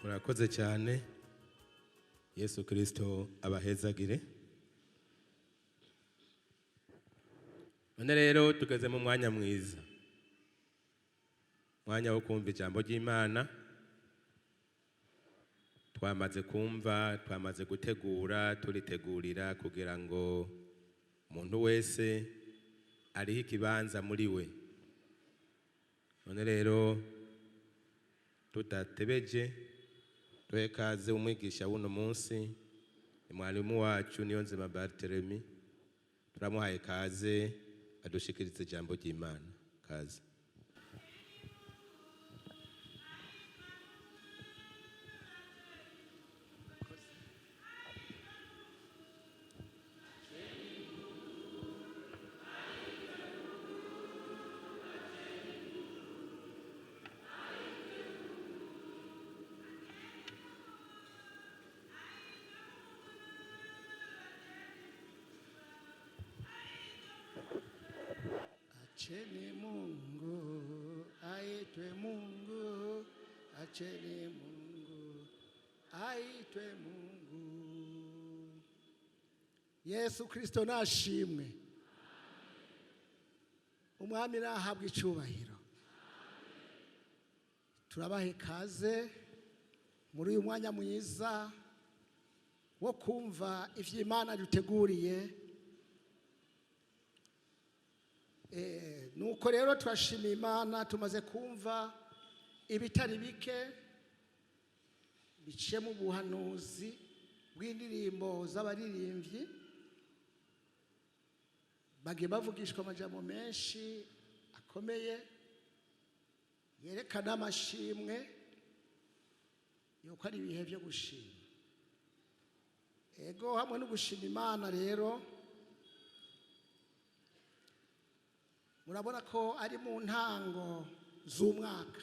Murakoze cyane. Yesu Kristo abahezagire. None rero tugeze mu mwanya mwiza, mwanya wo kumva ijambo ry'Imana. Twamaze kumva, twamaze gutegura, turitegurira kugira ngo umuntu wese ariho ikibanza muri we. None rero tudatebeje, duhe kaze umwigisha w'uno munsi, ni mwarimu wacu Niyonzima Barthelemy. Turamuhaye kaze adushikirize ijambo ry'Imana. Kaze. Acheni Mungu, aitwe Mungu, acheni Mungu, aitwe Mungu. Yesu Kristo nashimwe. Umwami nahabwa icubahiro. Turabaha ikaze muri uyu mwanya mwiza wo kumva ivy'Imana duteguriye. Nuko rero turashima Imana, tumaze kumva ibitari bike biciye mu buhanuzi bw'indirimbo z'abaririmbyi, bagiye bavugishwa amajambo menshi akomeye yerekana amashimwe yuko ari ibihe byo gushima. Ego, hamwe no gushima Imana rero murabona ko ari mu ntango z'umwaka,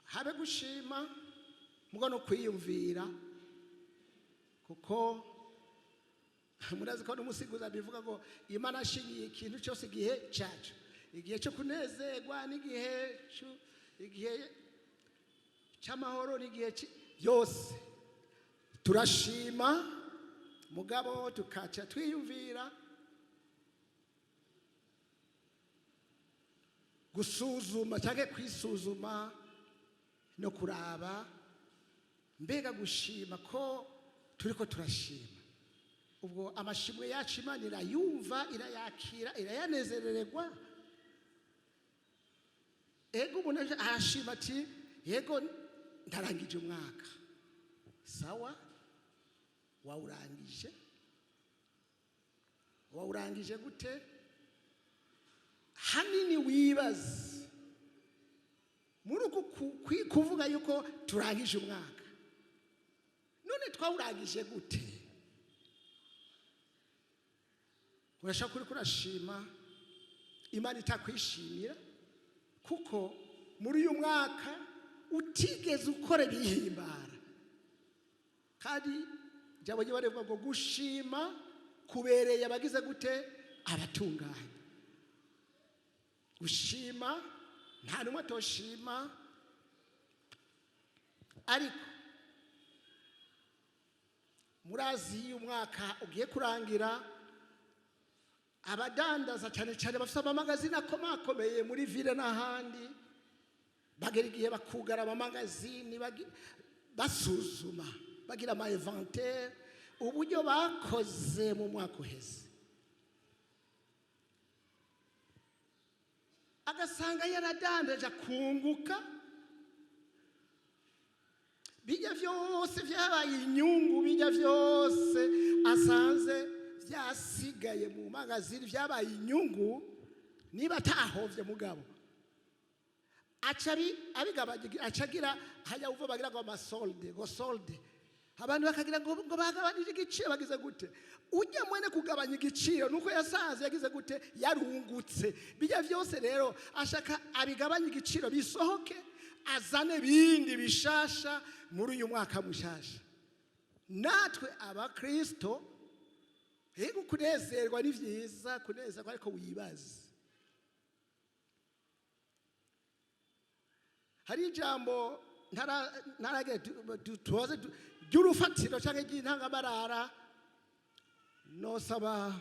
habe gushima mugo no kwiyumvira, kuko murazi ko n'umusiguzi abivuga ngo Imana ashingiye ikintu cyose igihe cyacu, igihe cyo kunezerwa n'igihe igihe cy'amahoro n'igihe byose turashima, mugabo tukaca twiyumvira gusuzuma cyangwa kwisuzuma no kuraba mbega gushima ko turiko turashima. Ubwo amashimwe yacu Imana irayumva, irayakira, irayanezerererwa. Ego, umuntu arashima ati yego ndarangije umwaka, sawa, wawurangije. Wawurangije gute? Hanini wibaze muri uku kuvuga yuko turangije umwaka, none twawurangije gute? Urashaka kuri kurashima Imana itakwishimira, kuko muri uyu mwaka utigeze ukora ibihimbara. Kandi ijambo ry'Imana ngo gushima kubereye abagize gute? Abatunganye. Gushima nta numwe atoshima, ariko murazi iyo umwaka ugiye kurangira, abadandaza cyane cyane bafite amamagazini akomakomeye muri ville n'ahandi, bagera igihe bakugara amamagazini, basuzuma, bagira ama inventaire uburyo bakoze mu mwaka uheze, agasanga yaradandaje akunguka, bijya byose byabaye inyungu, bijya byose asanze byasigaye mu magazini byabaye inyungu, niba atahovye mugabo aca abigabanya, aca agira hajya uva bagira ngo amasolde, ngo solde, abantu bakagira ngo bagabanije igiciro, bagize gute? Ujya mwene kugabanya igiciro nuko yasanze yagize gute? Yarungutse. Bijya byose rero ashaka abigabanya igiciro bisohoke, azane bindi bishasha muri uyu mwaka mushasha. Natwe abakristo yego kunezerwa ni vyiza, kunezerwa ariko wibaze. Hari ijambo Ntaragera tubaze ry'urufatiro cyangwa ry'intangamarara. Nosaba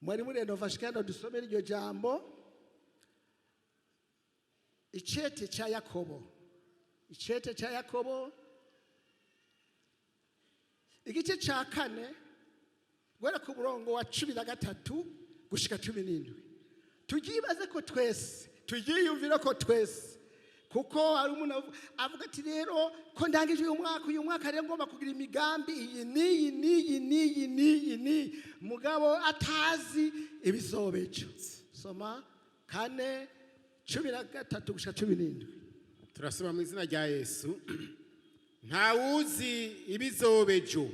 mwari muri renovation dusomere iryo jambo, icete cya Yakobo, icete cya Yakobo, igice cya 4, guhera ku murongo wa 13 gushika 17. Tugibaze ko twese, turyiyumvire ko twese, kuko hari umuntu avuga ati: "Rero ko ndangije uyu mwaka, uyu mwaka rero ngomba kugira imigambi iyi n'iyi n'iyi n'iyi n'iyi n'iyi," mugabo atazi ibizobejo. Soma 4:13 gushika 17. Turasoma mu izina rya Yesu. Ntawuzi ibizobejo.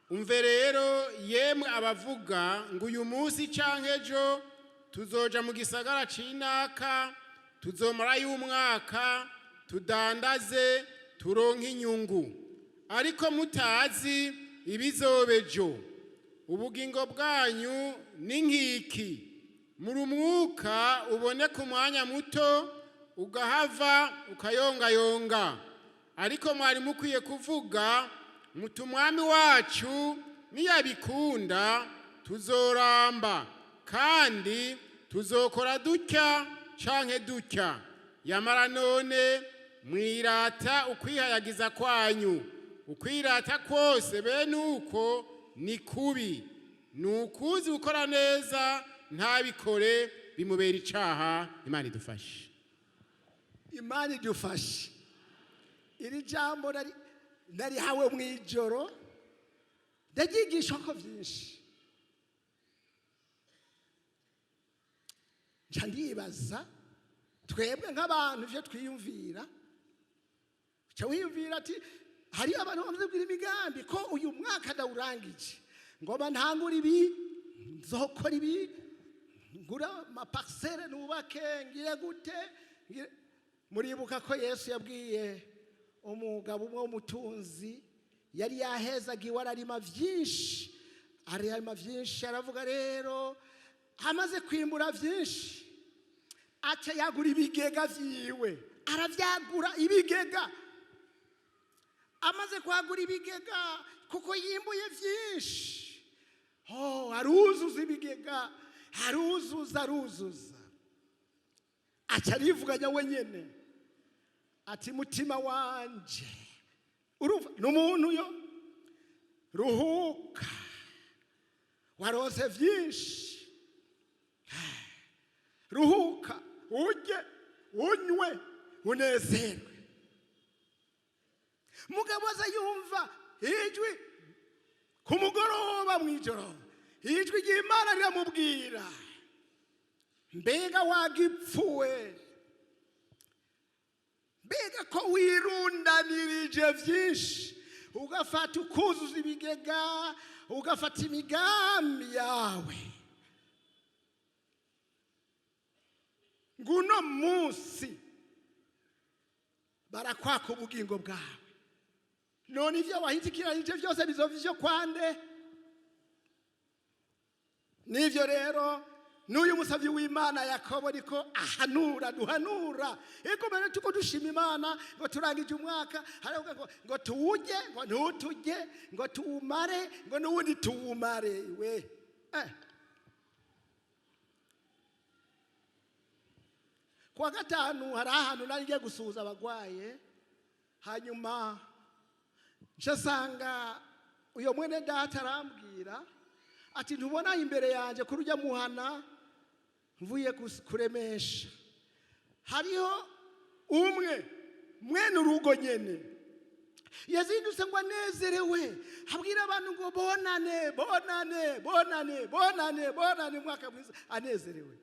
Umve rero yemwe abavuga ngo: "Uyu munsi canke ejo tuzoja mu gisagara c'inaka, tuzomarayo umwaka, tudandaze, turonke inyungu," ariko mutazi ibizobejo. Ubugingo bwanyu ni nk'iki? Muri umwuka uboneka umwanya muto, ugahava ukayongayonga. Ariko mwari mukwiye kuvuga muti: "Umwami wacu niyabikunda, tuzoramba kandi tuzokora dutya canke dutya." Yamara none mwirata ukwihayagiza kwanyu. Ukwirata kose bene uko ni kubi. Ni ukuzi gukora neza ntabikore, bimubera icaha. Imana idufashe. Imana idufashe. Iri jambo narihawe mu ijoro, ndaryigishwa ko byinshi. Nca ndibaza, twebwe nk'abantu, ibyo twiyumvira, uca wiyumvira ati hariyo abantu bamaze kugira imigambi ko uyu mwaka ndawurangije, ngomba ntangure ibi, nzokora ibi, ngura amaparcelles, nubake, ngire gute, Muribuka ko Yesu yabwiye umugabo umwe w'umutunzi yari yahezagiwe, ararima byinshi, ararima byinshi, aravuga rero amaze kwimbura byinshi, aca yagura ibigega vyiwe, aravyagura ibigega. Amaze kwagura ibigega, kuko yimbuye byinshi, oh, aruzuza ibigega, aruzuza, aruzuza. Aca arivuganya wenyene ati: "Mutima wanje," urumva ni umuntu yo, "ruhuka, waronse byinshi, ruhuka, urye, unywe, unezerwe." Mugabo aza yumva ijwi ku mugoroba, mu ijoro, ijwi ry'Imana riramubwira: "Mbega wagipfuwe, mbega ko wirundanirije byinshi, ugafata ukuzuza ibigega, ugafata imigambi yawe, nguno munsi barakwaka ubugingo bwawe, none ibyo wahitikiranyije byose bizova ivyo kwande?" Nivyo rero n'uyu musavyi w'Imana Yakobo niko ahanura, duhanura. Ego mbere tuko dushima Imana ngo turangije umwaka, haravuga ngo tuwurye, ngo ntutujye, ngo tuwumare, ngo n'uwundi tuwumare we. Kuwa gatanu hari ahantu nari ngiye gusuhuza abagwaye, hanyuma nsanga uyo mwene data arambwira ati: "Ntubona imbere yanjye kuri ujya muhana mvuye kuremesha, hariho umwe mwene urugo nyene yazindutse ngo anezerewe, abwira abantu ngo bonane, bonane, bonane, bonane, bonane, umwaka mwiza," anezerewe.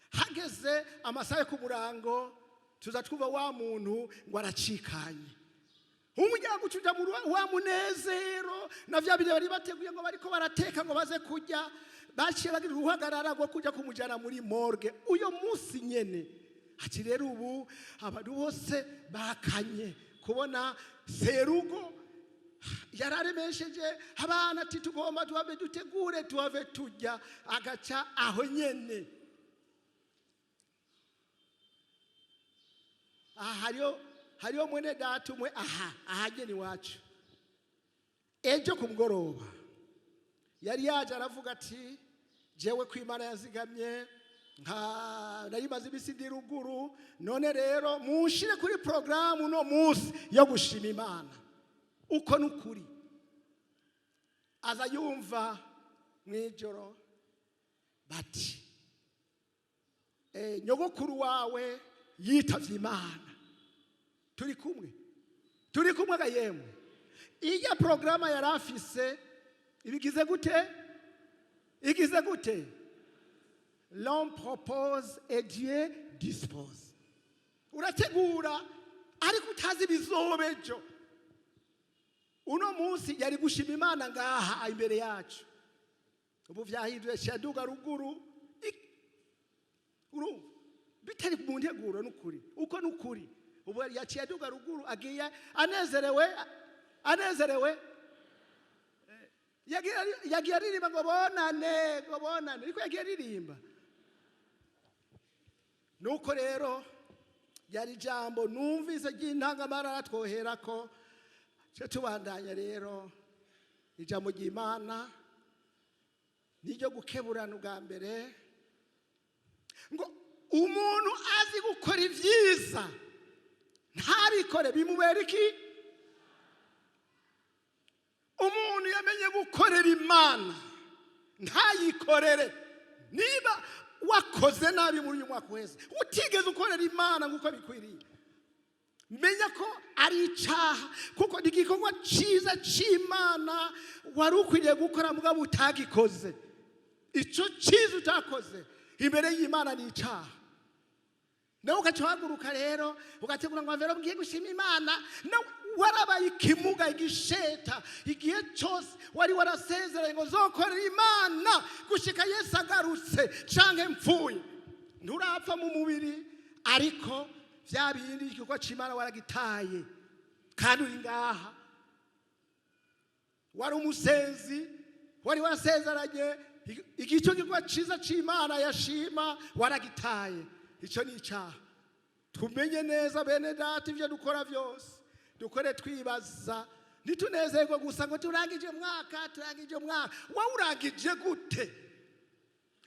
Hageze amasaha yo ku murango, tuza twumva wa muntu ngo aracikanye. Umuryango uca mu wa munezero na vya bindi bari bateguye, ngo bariko barateka ngo baze kurya, baciye bagira uruhagarara rwo kujya kumujyana muri morgue uyo munsi nyene. Ati rero ubu abantu bose bakanye kubona serugo yararemesheje abana ati: "Tugomba tuhave dutegure, tuhave tujya," agaca aho nyene. Aha hariyo mwene data umwe aha ahagena iwacu. Ejo ku mugoroba yari yaje aravuga ati: "Jewe ko Imana yazigamye, nka nari maze iminsi ndi ruguru, none rero munshire kuri porogaramu uno munsi yo gushima Imana." Uko ni ukuri. Aza yumva mu ijoro bati: "Nyogokuru wawe yitavye Imana." Turi kumwe, turi kumwe ga yemwe. Iya porogaramu yari afise ibigize gute? Igize gute? L'homme propose et Dieu dispose. Urategura ariko utazi ibizoba ejo. Uno munsi yari gushima Imana ngaha imbere yacu. Ubu vyahinduye, shaduga ruguru. Urumva bitari mu nteguro. N'ukuri, uko n'ukuri. Ubu yaciye aduga ruguru, agiye anezerewe, anezerewe. Yagiye aririmba ngo bonane, ngo bonane, ariko yagiye aririmba. Nuko rero yari ijambo numvise ry'intangamara twohera ko cyo tubandanya. Rero ijambo ry'Imana niryo gukeburana. Ubwa mbere ngo umuntu azi gukora ibyiza ntabikore, bimubera iki? Umuntu yamenye gukorera Imana ntayikorere. Niba wakoze nabi muri uyu mwaka uheze, utigeze ukorera Imana nk'uko bikwiriye, menya ko ari icyaha, kuko ni igikorwa cyiza cy'Imana wari ukwiriye gukora mugabo utagikoze. Icyo cyiza utakoze imbere y'Imana ni icyaha. Nawe ugaca uhaguruka rero ugategura ngo mvero ngiye gushima Imana, nawe warabaye ikimuga, igisheta. Igihe cyose wari warasezeranye ngo zokorera Imana gushika Yesu agarutse canke mpfuye. Nturapfa mu mubiri, ariko vya bindi, igikorwa c'Imana waragitaye kandi uri ngaha. Wari umusenzi, wari wasezeranye igico gikorwa ciza c'Imana yashima, waragitaye. Icyo ni icyaha. Tumenye neza, bene data, ibyo dukora byose dukore twibaza. Ntitunezerwe gusa ngo turangije umwaka, turangije umwaka. Wowe urangije gute?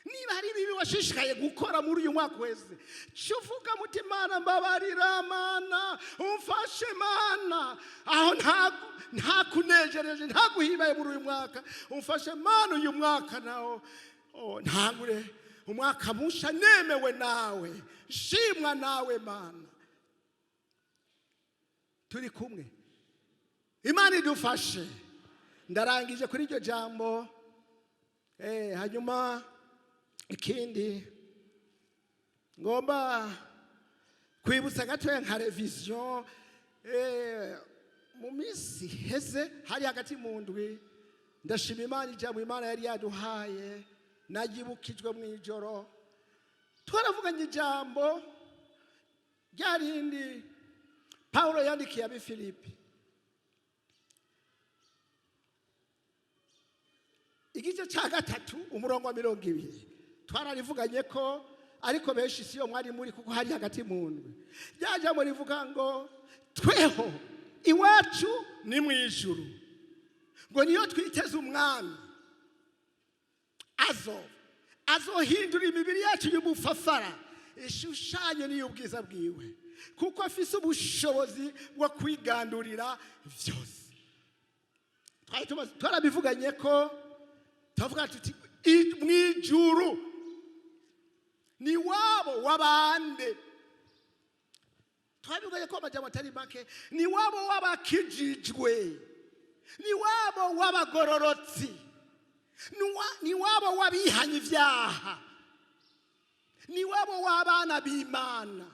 Niba hari ibibi washishikaye gukora muri uyu mwaka wese, cyo uvuga muti: "Imana mbabarira, Mana umfashe, Mana aho ntakunejereje, ntaguhibaye muri uyu mwaka, umfashe Mana, uyu mwaka nawo, oh, ntangure umwaka musha nemewe nawe, shimwa nawe Mana." Turi kumwe? Imana idufashe. Ndarangije kuri iryo jambo. Hanyuma ikindi ngomba kwibutsa gatoya nka révision, mu minsi iheze hari hagati mu ndwi, ndashima Imana, ijambo Imana yari yaduhaye nagibukijwe mu ijoro. Twaravuganye ijambo rya rindi Pawulo yandikiye ab'i Filipi, igice cya 3, umurongo wa 20. Twararivuganye ko, ariko benshi siyo mwari muri, kuko hari hagati mu ndwi. Rya jambo rivuga ngo tweho iwacu ni mu ijuru, ngo niyo twiteze umwami azo azohindura imibiri yacu y'ubufafara ishushanye n'iy'ubwiza bwiwe, kuko afise ubushobozi bwo kwigandurira byose. Twarabivuganye ko tuvuga tuti mu ijuru ni wabo w'abande? Twabivuganye ko amajambo atari make. Ni wabo w'abakijijwe, ni wabo w'abagororotsi, ni wabo w'abihanye ibyaha, ni wabo w'abana b'Imana.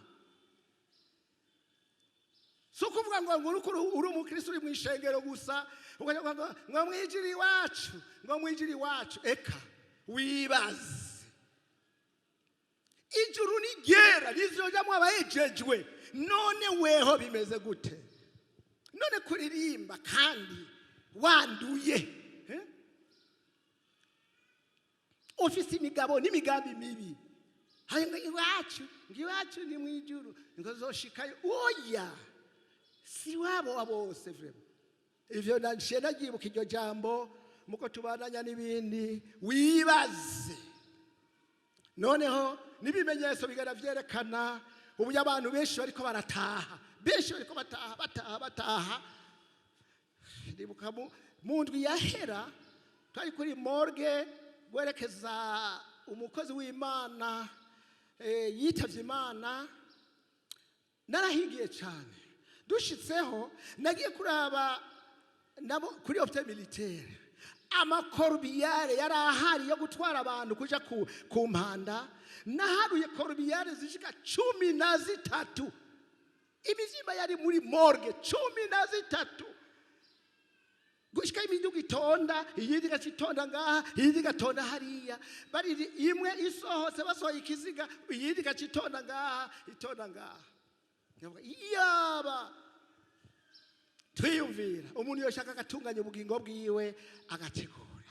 Si ukuvuga ngo uri umukristo uri mu ishengero gusa, ukajya kuvuga ngo mwijire iwacu, ngo mwijire iwacu. Eka wibaze, ijuru ni ryera, rizojamwo abayejejwe. None weho bimeze gute? None kuririmba kandi wanduye, eh? Ufise imigabo n'imigambi mibi. Hari ngo iwacu, ngo iwacu ni mu ijuru, ngo zoshikayo. Oya, si wabo wa bose vraiment. Ivyo naciye nagibuka iryo jambo muko tubandanya n'ibindi. Wibaze noneho n'ibimenyetso bigana vyerekana uburyo abantu benshi bariko barataha, benshi bariko bataha, bataha, bataha. Ndibuka mu ndwi yahera twari kuri morgue guherekeza umukozi w'Imana yitavye Imana. Narahigiye cyane. Dushitseho nagiye kuraba nabo kuri hôpital militaire, ama corbillard yari ahari yo gutwara abantu kuja ku mpanda. Naharuye corbillard zishika 13. Imivyimba yari muri morgue 13, gushika imiduga itonda, iyindi igaca itonda ngaha, iyindi igatonda hariya. Bari imwe isohotse, basohoye ikiziga, iyindi igaca itonda ngaha, itonda ngaha. Ndavuga, iyaba twiyumvira umuntu yoshaka agatunganya ubugingo bwiwe, agategura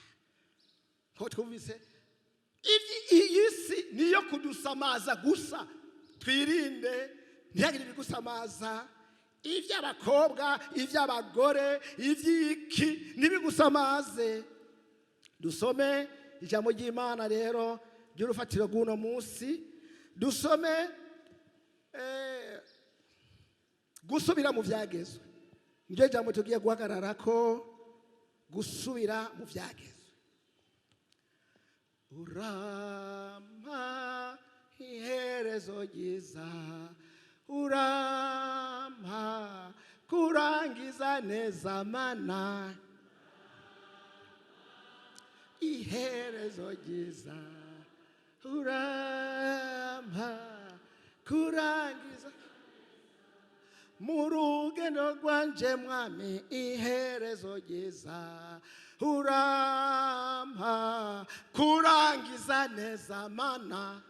ko twumvise iyi si niyo kudusamaza gusa. Twirinde, ntihagire ibigusamaza, iby'abakobwa, iby'abagore, iby'iki, ntibigusamaze. Dusome ijambo ry'Imana rero ry'urufatiro rw'uno munsi. Dusome gusubira mu byagezwe, niryo jambo tugiye guhagarara ko, gusubira mu byagezwe. Urampa iherezo ryiza, urampa kurangiza neza, Mana, iherezo ryiza, urampa kurangiza mu rugendo rwanje, Mwami, iherezo ryiza, urampa kurangiza neza, Mana.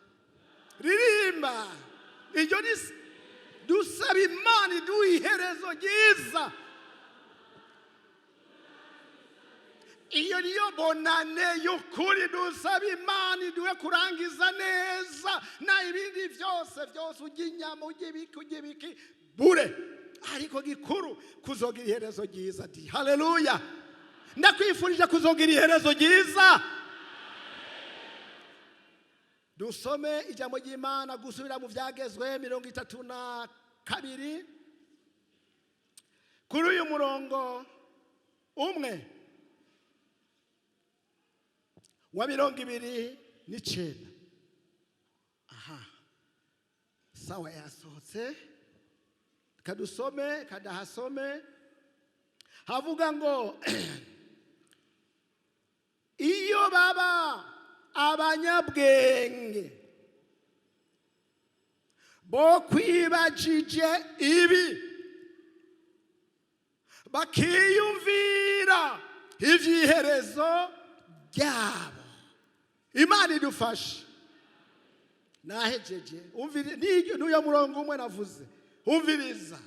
Ririmba iryo ni dusaba Imana iduha iherezo ryiza. Iyo niyo bonane y'ukuri. Dusaba Imana iduhe kurangiza neza, na ibindi byose byose, ujya inyama, ujya ibiki, ujya ibiki, bure, ariko gikuru kuzogira iherezo ryiza. Di haleluya! Ndakwifurije kuzogira iherezo ryiza. Dusome ijambo ry'Imana, gusubira mu byagezwe 32, kuri uyu murongo umwe wa 29. Aha sawa, yasohotse. Kadusome, kadahasome. Havuga ngo iyo baba abanyabwenge bo kwibajije ibi, bakiyumvira ivy'iherezo ryabo. Imana idufashe. Nahejeje. N'uyo murongo umwe navuze, umviriza.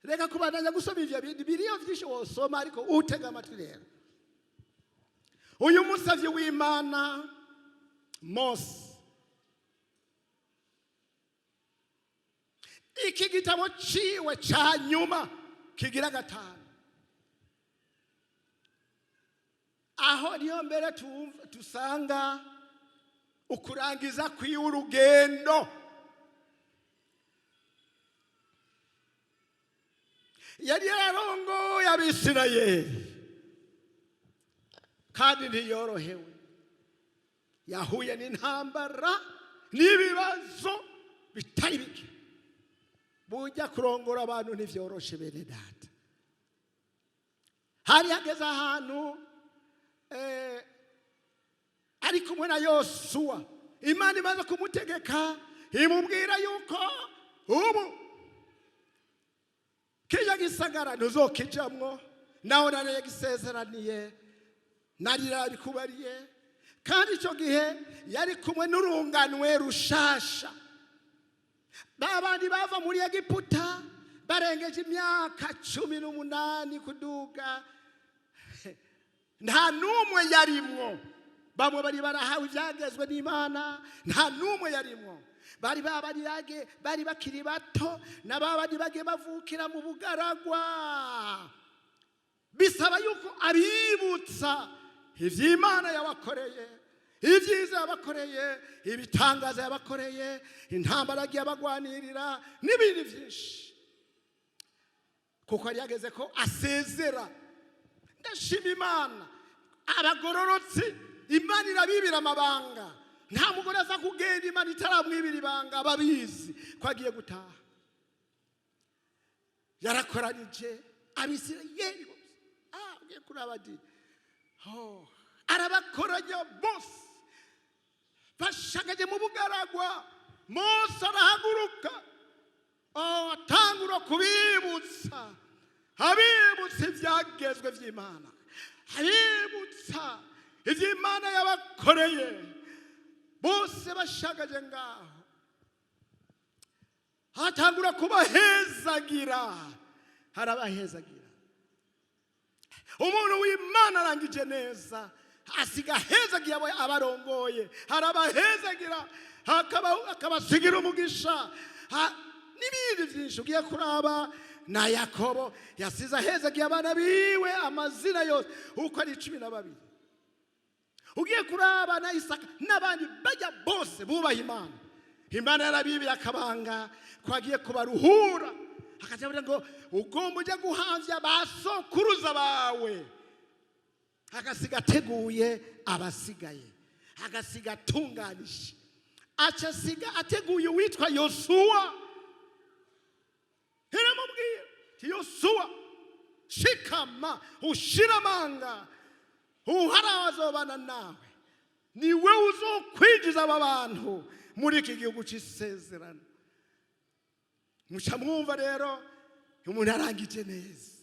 Reka kubandanya gusoma ivyo bindi, biriyo vyinshi wosoma, ariko utega amatwi rero. Uyu musavyi w'Imana Mose, iki gitabo ciwe ca nyuma kigira gatanu, aho niyo mbere tusanga ukurangiza kwiwe urugendo. Yari yararongoye Abisirayeli kandi ntiyorohewe, yahuye n'intambara n'ibibazo bitari bike. Bujya kurongora abantu ntivyoroshe, bene data. Hari hageze ahantu ari kumwe na Yosuwa, Imana imaze kumutegeka, imubwira yuko ubu kirya gisagara ntuzokijamwo, nawe nari yagisezeraniye, nari yarabikubariye. Kandi icyo gihe yari kumwe n'urunganwe rushasha, ba bandi bava muri Egiputa barengeje imyaka 18 kuduga, nta n'umwe yarimwo. Bamwe bari barahawe ibyagezwe n'Imana, nta n'umwe yarimwo. Bari babarirage, bari bakiri bato, na babandi bagiye bavukira mu bugaragwa. Bisaba yuko abibutsa iby'Imana yabakoreye, ibyiza yabakoreye, ibitangaza yabakoreye, intambara yagiye abagwanirira n'ibindi byinshi, kuko yari yageze ko asezera. Ndashima Imana, abagororotsi Imana irabibira amabanga. Nta mugore aza kugenda Imana itaramwibira ibanga. Babizi ko agiye gutaha. Yarakoranije Abisirayeli bose. Ugiye kuraba ati oh, arabakoranya bose bashagaje mu bugaragwa. Mose arahaguruka, oh, atangura kubibutsa, abibutsa ibyagezwe by'Imana, abibutsa iby'Imana yabakoreye. Bose bashagaje ngaho, hatangura kubahezagira, harabahezagira. Umuntu w'Imana arangije neza, asiga ahezagiye abo abarongoye, harabahezagira, akabasigira umugisha n'ibindi byinshi. Ugiye kuraba na Yakobo yasize ahezagiye abana biwe, amazina yose uko ari 12. Ugiye kuraba na Isaka n'abandi bajya bose bubaha Imana, Imana yarabibiye akabanga ko agiye kubaruhura, akajya avuga ngo ugomba ujya guhamvya ba sokuruza bawe. Agasiga ateguye abasigaye, agasiga atunganije, aca asiga ateguye uwitwa Yosuwa. Iramubwira ati: "Yosuwa, shikama ushire amanga, Uhoraho azobana nawe, ni we uzokwinjiza aba bantu muri iki gihugu cy'isezerano." Muca mwumva rero umuntu arangije neza.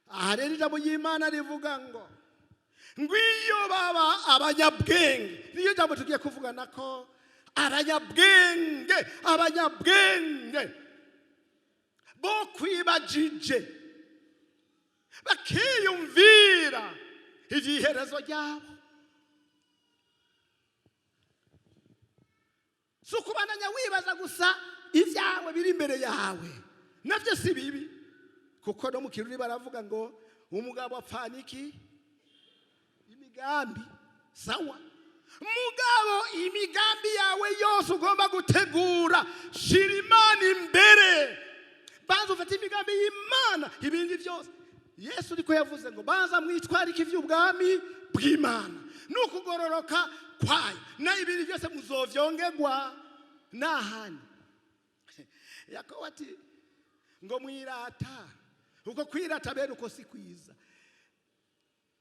Aha rero ijambo ry'Imana rivuga ngo ngwiyo baba abanyabwenge. Niyo jambo tugiye kuvugana ko abanyabwenge bo kwibajije bakiyumvira igiherezo ryabo. Si ukubandanya wibaza gusa ibyawe biri imbere yawe, nabyo si bibi, kuko no mu Kirundi baravuga ngo umugabo apfana iki? Imigambi. Sawa, mugabo imigambi yawe yose ugomba gutegura, shira Imana imbere. Banza ufate imigambi y'Imana, ibindi byose Yesu ariko yavuze ngo banza mwitwarike iby'ubwami bw'Imana n'ukugororoka kwayo, nayo ibindi byose muzovyongerwa. N'ahandi Yakobo ati ngo mwirata, uko kwirata bene uko si kwiza,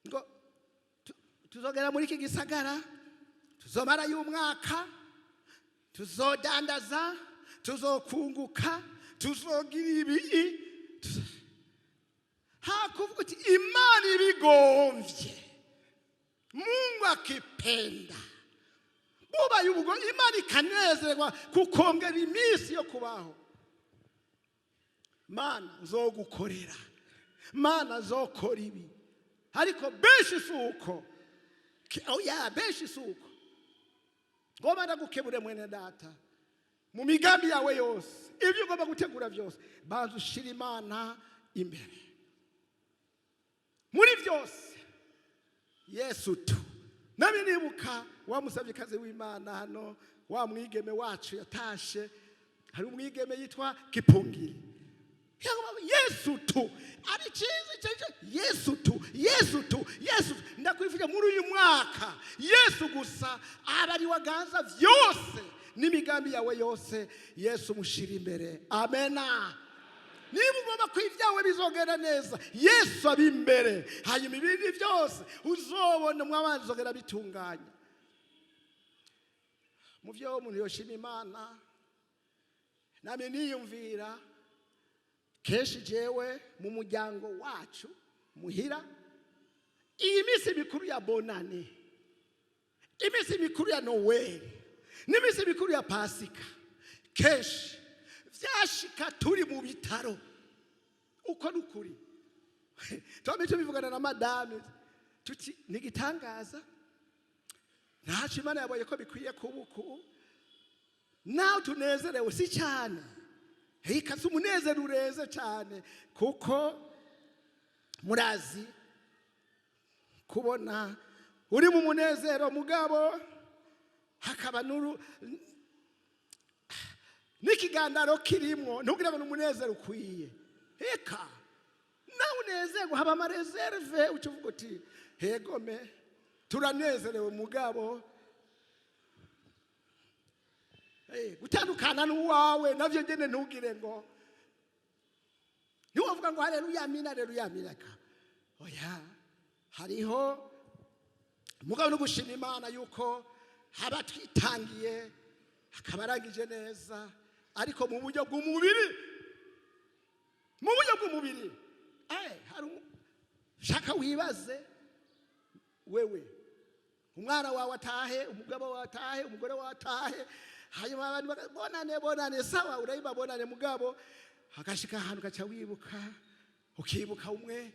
ngo tuzogera muri iki gisagara, tuzomarayo umwaka, tuzodandaza, tuzokunguka, tuzogira ibi. Hakuvuga uti Imana ibigomvye, Mungu akipenda, bubaye ubwo Imana ikanezerwa kukongera iminsi yo kubaho, Mana nzogukorera, Mana nzokora ibi. Ariko benshi si uko. Oya, benshi si uko. Ngomba ndagukebure, mwene data, mu migambi yawe yose, ibyo ugomba gutegura byose, banza ushira Imana imbere muri byose. Yesu tu nabi. Nibuka wa musavyikazi w'Imana hano, wa mwigeme wacu yatashe, hari umwigeme yitwa Kipungiri. Yesu tu ari cyiza cyiza, Yesu tu, Yesu tu, Yesu tu. Ndakwifuje muri uyu mwaka Yesu gusa aba ari waganza byose n'imigambi yawe yose. Yesu mushira imbere. Amena. Niba ugomba ko ibyawe bizogenda neza, Yesu abi imbere, hanyuma ibindi byose uzobona umwabana bizogenda bitunganya. Mu byo umuntu yoshima Imana, namwe niyumvira kenshi jewe mu muryango wacu muhira, iyi minsi mikuru ya Bonane, iminsi mikuru ya Noweli n'iminsi mikuru ya Pasika, kenshi vyashika turi mu bitaro. Uko ni ukuri, twame tubivugana na madame tuti ni igitangaza. Ntaco, Imana yabonye ko bikwiye kuba uku. Nawe tunezerewe si cyane, hikase umunezero ureze cyane, kuko murazi kubona uri mu munezero, mugabo hakaba n'uru n'ikiganiro kirimo, ntugire ngo ni umunezero ukwiye. Reka nawe unezerwe, haba ama réserves, uca uvuga uti: "Hegome, turanezerewe." Mugabo gutandukana n'uwawe navyo nyene, ntugire ngo ntiwovuga ngo haleluya, amina, haleluya, amina ka oya. Hariho mugabo no gushima Imana yuko haba twitangiye, akaba arangije neza, ariko mu buryo bw'umubiri, mu buryo bw'umubiri. Hari shaka wibaze wewe, umwana wawe atahe, umugabo wawe atahe, umugore wawe atahe, hanyuma abantu bonane, bonane, sawa, urayiba bonane, mugabo hagashika ahantu ugaca wibuka, ukibuka umwe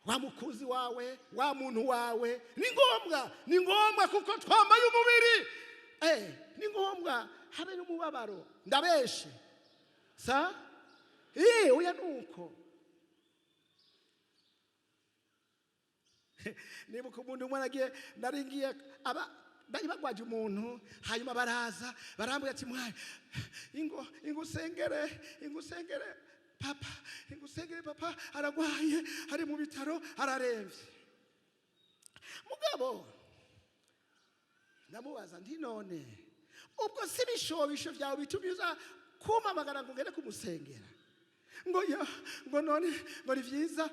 wa mukuzi wawe, wa muntu wawe. Ni ngombwa, ni ngombwa, kuko twambaye umubiri. Ni ngombwa habe n'umubabaro. Ndabeshe sa? Oya, nuko nibuka umuntu umwe aragiye, nari ngiye, aba bari bagwaje umuntu, hanyuma baraza barambwira ati: "Mwaye, ingo, ingo usengere, ingo usengere papa, ingo usengere papa, aragwaye, ari mu bitaro, araremvye." Mugabo ndamubaza nti: "None ubwo si ibishobisho byawe bitumye uza kumpamagara ngo ngende kumusengera?" Ngo: "Ya." Ngo: "None ngo ni byiza,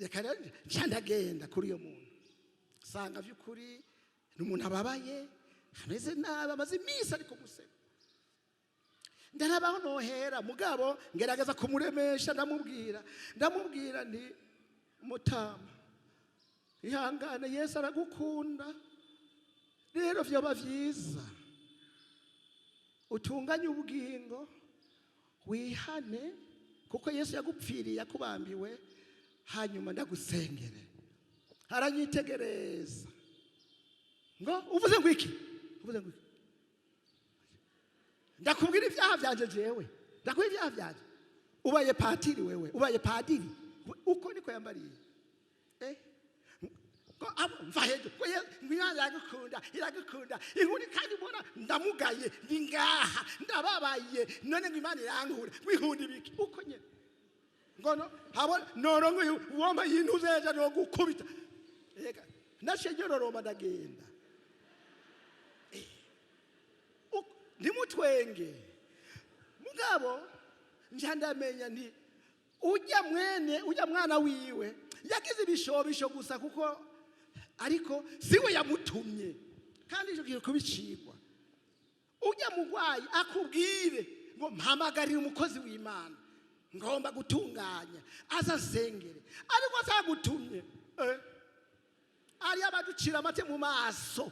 reka rero." Nca ndagenda kuri uyo muntu, sanga by'ukuri ni umuntu ababaye, ameze nabi, amaze iminsi ari kumusega. Ndarabaho nohera, mugabo ngerageza kumuremesha. Ndamubwira nti: "Mutama, ihangane, Yesu aragukunda. Rero vyoba vyiza utunganye ubugingo, wihane, kuko Yesu yagupfiriye, yakubambiwe, hanyuma ndagusengere." Aranyitegereza ngo: "Uvuze ngo iki? Uvuze ngo iki? Ndakubwira ibyaha byanje jewe? Ndakubwira ibyaha byanje? Ubaye patiri wewe? Ubaye padiri?" Uko niko yambariye. Ngo abo mva hejuru, ngo ngo Imana iragukunda, iragukunda inkuri, kandi ubona ndamugaye, ndi ngaha ndababaye, none ngo Imana irankunda, ngo inkunda ibiki? Uko nyene ngo no habo noro ngo womba yintuzeja no gukubita. Eka naciye nyororoma, ndagenda. Ntimutwenge, mugabo nja ndamenya nti ujya mwene ujya mwana wiwe yagize ibishobisho gusa, kuko ariko siwe yamutumye, kandi icyo kigiye kubicigwa. Ujya mugwayi akubwire ngo: "Mpamagarire umukozi w'Imana, ngomba gutunganya, aza asengere," ariko atagutumye. Ari abaducira amate mu maso.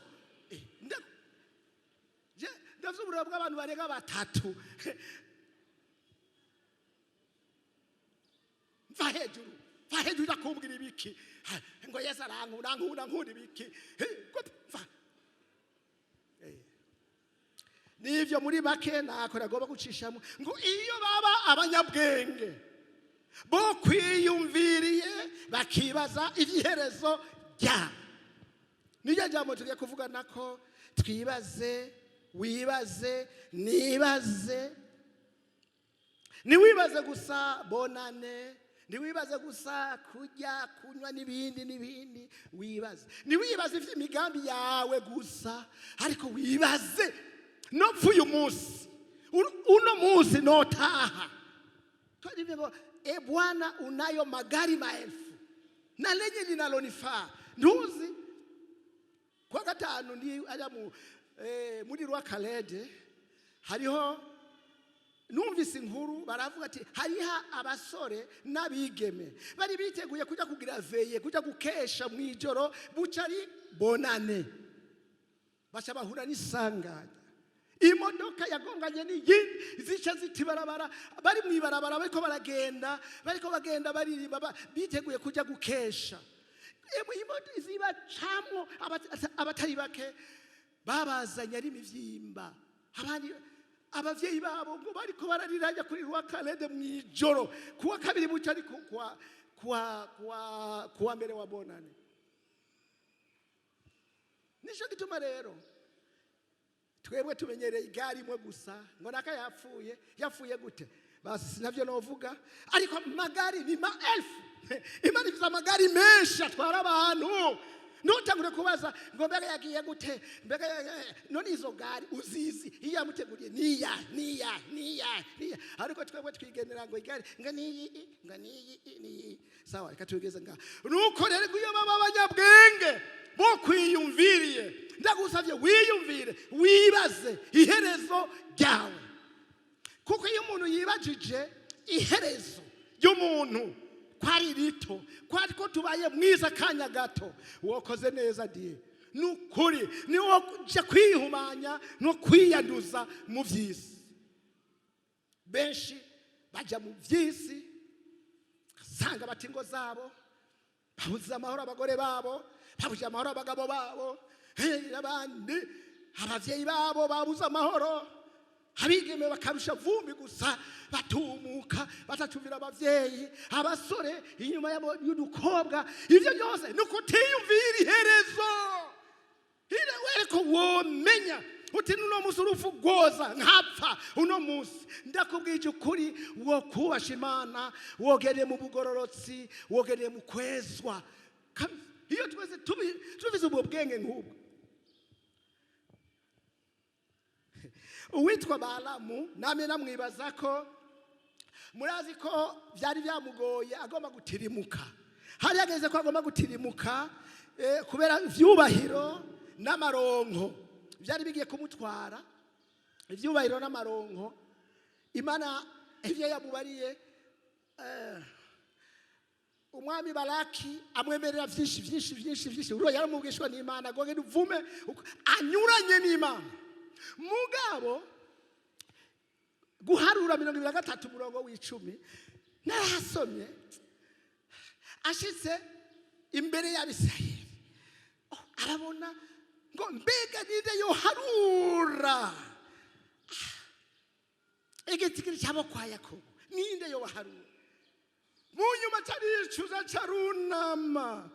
Ndafite uburiro bw'abantu barenga batatu. "Mva hejuru, mva hejuru, ndakumbwira ibiki?" Ha, ngo: "Yesu arankunda." "Nkunda, nkunda ibiki?" Ngo mva. Nivyo muri make ntako nagomba gucishamo, ngo iyo baba abanyabwenge bo kwiyumviriye, bakibaza iby'iherezo ryabo. Niryo jambo tugiye kuvugana ko twibaze, wibaze, nibaze. Ntiwibaze gusa bonane, ntiwibaze gusa kurya, kunywa n'ibindi n'ibindi. Wibaze, ntiwibaze iby'imigambi yawe gusa, ariko wibaze: nopfa uyu munsi, uno munsi notaha. Twaririmbe ngo: "E Bwana, unayo magari maelfu na lenye linalonifaa." Ntuzi kwa gatanu ndi ajya mu muri Rwakarede, hariho numvise inkuru, baravuga ati hariho abasore n'abigeme bari biteguye kujya kugira veillée, kujya gukesha mu ijoro, buca ari bonane, baca bahura n'isanganya, imodoka yagonganye n'iyindi, zica zita ibarabara. Bari mu ibarabara, bariko baragenda, bariko bagenda baririmba, biteguye kujya gukesha. Emwe, imodoka zibacamwo, abatari bake. Babazanye ari imivyimba, abandi abavyeyi babo ngo bariko barariranya kuri Rwakarede mu ijoro kuwa kabiri buca, ariko kuwa mbere wa bonane. Nico gituma rero twebwe tumenyereye igare imwe gusa, ngo naka yapfuye. Yapfuye gute? Basi sinavyo novuga, ariko magari ni maelfu. Imana ifite amagari menshi atwara abantu. Ntutangure kubaza ngo mbega yagiye gute, mbega none izo gari uzizi iyo yamuteguriye niya niya niya niya. Ariko twebwe twigenera ngo igare ngo niyi, ngo niyi, niyi. Sawa, reka tubigeze ngaha. Nuko rero iyo baba abanyabwenge bo kwiyumviriye, ndagusabye wiyumvire, wibaze iherezo ryawe, kuko iyo umuntu yibajije iherezo ry'umuntu ko ari rito, ko ariko tubaye mwiza akanya gato, wakoze neza diye. Ni ukuri ni wo kujya kwihumanya no kwiyanduza mu by'isi. Benshi bajya mu by'isi, usanga bata ingo zabo, babuze amahoro abagore babo, babuze amahoro abagabo babo, abandi ababyeyi babo babuze amahoro, abigeme bakarusha vumbi gusa, batumuka, batacumvira ababyeyi, abasore inyuma y'udukobwa. Ibyo byose ni ukutiyumvira iherezo. Ariko womenya uti uno munsi urupfu rwoza nkapfa uno munsi, ndakubwije ukuri, wo kubasha Imana, wogereye mu bugororotsi, wogereye mu kwezwa. Iyo twese tubize ubwo bwenge nk'ubwo. Uwitwa Balamu namwe namwibaza ko murazi ko byari byamugoye, agomba gutirimuka. Hari yageze ko agomba gutirimuka kubera ivyubahiro n'amaronko byari bigiye kumutwara, ivyubahiro n'amaronko. Imana ivyo yamubariye, umwami Balaki amwemerera byinshi byinshi byinshi byinshi. Uriya yaramubwishwa n'Imana ngo ngende uvume anyuranye n'Imana. Mugabo Guharura 23 umurongo w'10 narahasomye, ashitse imbere y'Abisirayeli, oh, arabona ngo mbega ninde yoharura igitigiri cyabo kwa Yakobo? Ninde yobaharura? Mu nyuma caricuza, carunama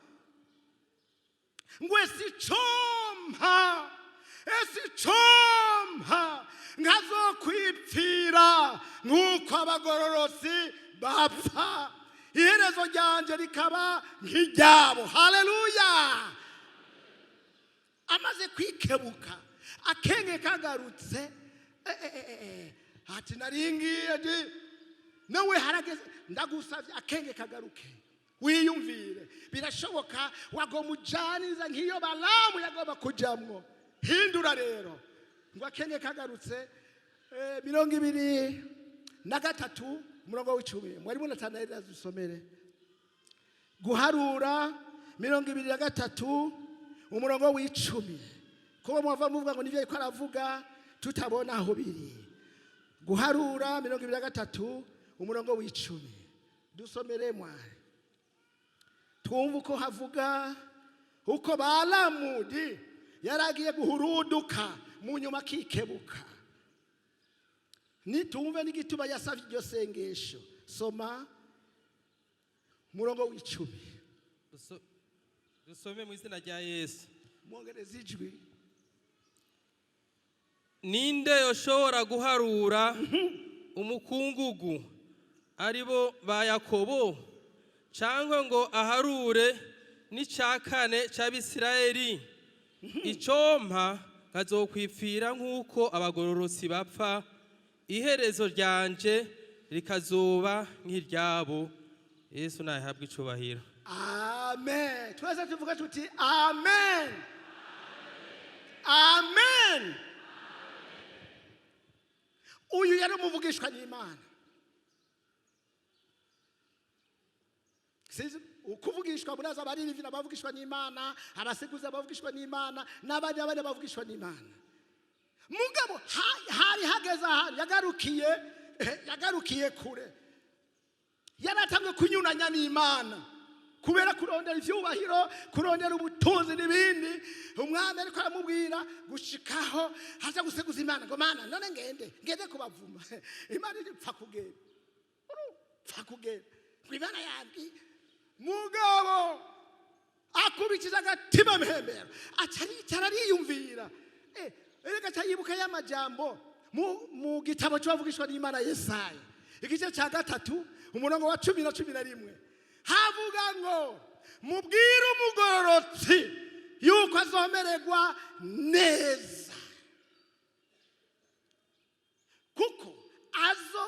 ngo ese icompa, ese icompa nkazokwipfira nk'uko abagororotsi bapfa, iherezo ryanje rikaba nk'iryabo. Haleluya! Amaze kwikebuka, akenge kagarutse, ati naringiye ndi nawe harageze. Ndagusabye akenge kagaruke, wiyumvire. Birashoboka wagomba ujaniza nk'iyo Balamu yagomba kujamwo. Hindura rero. Ngo akenge kagarutse, 23 umurongo w'10, mwarimu Natanayeli azusomere. Guharura 23 umurongo w'10, kuko mwava muvuga ngo nivyo ariko aravuga tutabona aho biri. Guharura 23 umurongo w'10, dusomere mwari, twumve uko havuga uko Balamudi yaragiye guhuruduka, mu nyuma akikebuka. Nitumve n'igituma yasavye iryo sengesho. Soma umurongo w'10. Dusome mu izina rya Yesu. Mwongereza ijwi. Ninde yoshobora guharura umukungugu ari bo ba Yakobo, cyangwa ngo aharure n'icya kane cy'Abisirayeli? Icompa nkazokwipfira nk'uko abagororotsi bapfa, iherezo ryanje rikazoba nk'iryabo. Yesu nahabwe icubahiro. Amen. Twese tuvuga tuti amen, amen. Uyu yari umuvugishwa n'Imana. Sinzi ukuvugishwa, murazi abaririmbyi abavugishwa n'Imana, abasekuzi abavugishwa n'Imana, n'abandi abandi bavugishwa n'Imana. Mugabo hari hageze ahantu yagarukiye kure, yaratangiye kunyuranya n'Imana. Kubera kurondera ivyubahiro, kurondera ubutunzi n'ibindi. Umwami ariko aramubwira gushikaho haza guseguza Imana ngo: "Mana, none ngende kubavuma?" Imana iri: "Pfa kugenda, pfa kugenda." Ngo Imana yabwiye mugabo akubikije agatima mpembero, aca aricara ariyumvira. Erega aca yibuka y'amajambo mu gitabo cy'abavugishwa n'Imana Yesaya, igice cya 3, umurongo wa 10 na 11, havuga ngo: "Mubwire umugororotsi yuko azomererwa neza, kuko azo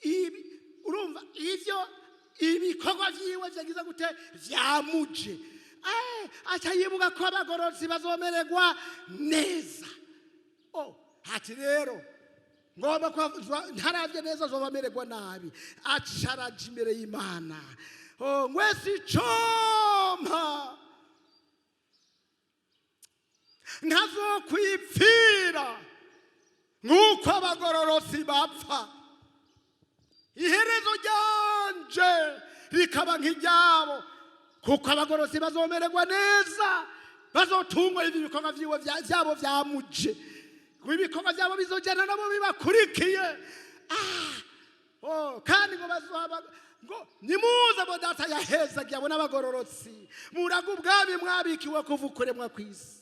ibi." Urumva ivyo ibikorwa vyiwe vyagize gute? Vyamuje. Aca yibuka ko abagororotsi bazomererwa neza. Oh, ati rero ngomba ko ntaravye neza azobamererwa nabi. Aca araja imbere y'Imana. Oh, ngwese icompa nkazokwipfira nk'uko abagororotsi bapfa, iherezo ryanje rikaba nk'iryabo, kuko abagororotsi bazomererwa neza, bazotungwa ivyo ibikorwa vyiwe vyabo vyamuje, ngo ibikorwa byabo bizojyana nabo bibakurikiye. Oh, kandi ngo bazoba ngo: "Nimuze bo Data yahezagiye, abo n'abagororotsi, muraga ubwami mwabikiwe kuva ukuremwa kw'isi.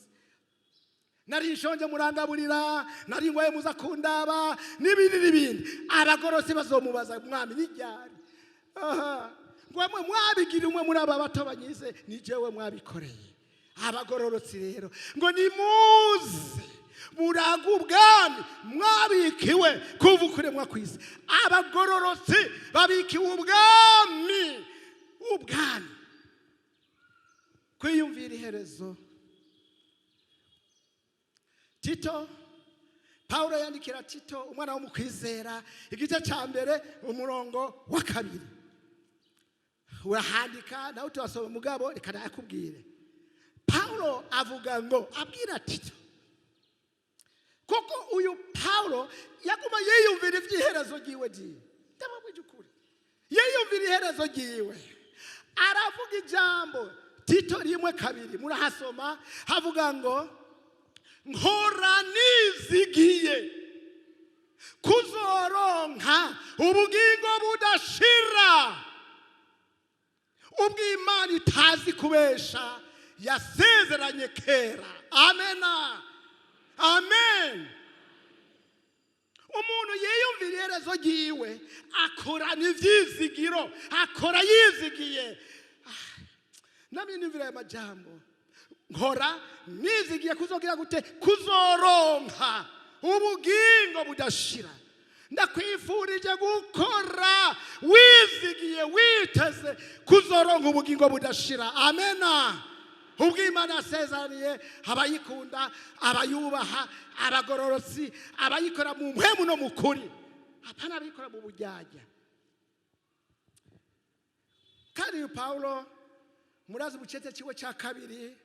Nari nshonje murangaburira, nari ngwaye muza kundaba," n'ibindi n'ibindi. Abagororotsi bazomubaza: "Mwami, n'iryari?" Aha. Ngo: "Mwe mwabigira umwe muri aba bato banyize, ni jewe mwabikoreye." Abagororotsi rero ngo: "Nimuze muraga ubwami mwabikiwe kuva ukuremwa kw'isi." Abagororotsi babikiwe ubwami, ubwami. Kwiyumvira iherezo. Tito, Pawulo yandikira Tito, umwana wo mu kwizera, igice cya 1, umurongo wa 2. Urahandika nawe, turasoma, mugabo reka nakubwire. Pawulo avuga ngo, abwira Tito, kuko uyu Pawulo yaguma yiyumvira iby'iherezo ryiwe ryiwe. Ndababwije ukuri, yiyumvira iherezo ryiwe. Aravuga ijambo, Tito 1:2, murahasoma, havuga ngo: "Nkora nizigiye kuzoronka ubugingo budashira, ubw'Imana itazi kubesha yasezeranye kera." Amena, amen. Umuntu yiyumvira iherezo ryiwe akorana ibyizigiro, akora yizigiye. Namwe nimvira aya majambo: "Nkora nizigiye kuzogira gute? Kuzoronka ubugingo budashira." Ndakwifurije gukora wizigiye, witeze kuzoronka ubugingo budashira. Amena. Ubw'Imana yasezeraniye abayikunda, abayubaha, abagororotsi, abayikora mu mpemu no mu kuri, apana abayikora mu buryarya. Kandi uyu Pawulo, murazi, mu cete ciwe cya 2,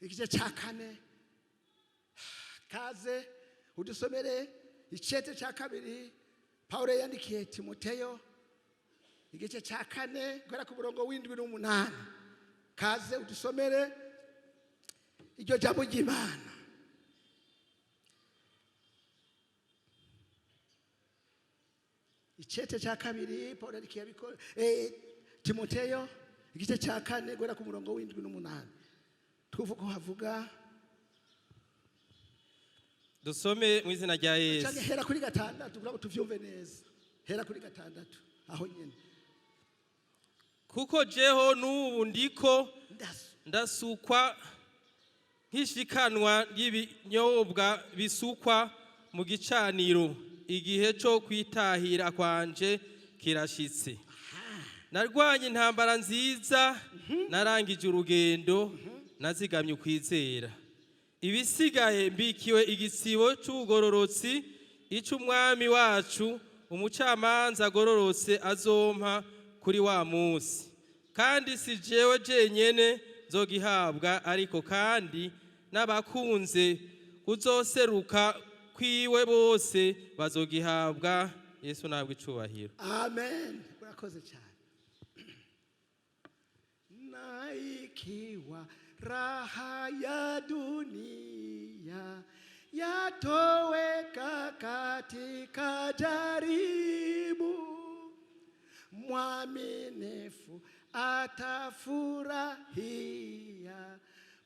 igice cya 4. Kaze udusomere icete cya 2 Pawulo yandikiye Timoteyo, igice cya 4, guhera ku murongo w'7 n'8. Kaze udusomere iryo jambo ry'Imana. Icete cya 2 Pawulo yandikiye Timoteyo, igice cya 4, guhera ku murongo w'7 n'8, twuvuga ko havuga. Dusome mu izina rya Canke Yesu. Hera kuri 6 kugira ngo tuvyumve neza. Hera kuri 6 aho nyene. Kuko jeho n'ubu ndiko ndasu ndasukwa nk'ishikanwa ry'ibinyobwa bisukwa mu gicaniro, igihe cyo kwitahira kwanje kirashitse. Narwanye intambara nziza, narangije urugendo, nazigamye ukwizera. Ibisigaye mbikiwe igitsibo c'ubugororotsi, ic'Umwami wacu, umucamanza agororotse, azompa kuri wa munsi. Kandi si jewe jenyene nzogihabwa, ariko kandi n'abakunze kuzoseruka kwiwe bose bazogihabwa. Yesu ntabwo icubahiro. Amen, urakoze cyane. Na ikiwa raha ya dunia yatoweka katika jaribu, mwaminifu atafurahia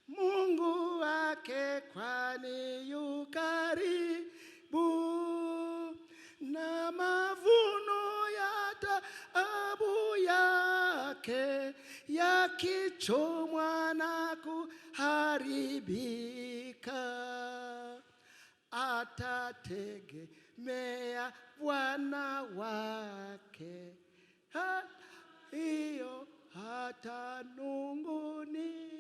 Mungu wake, kwani yu karibu, na mavuno ya taabu yake yakichomwa na kuharibika, atategemea Bwana wake, hiyo hatanunguni.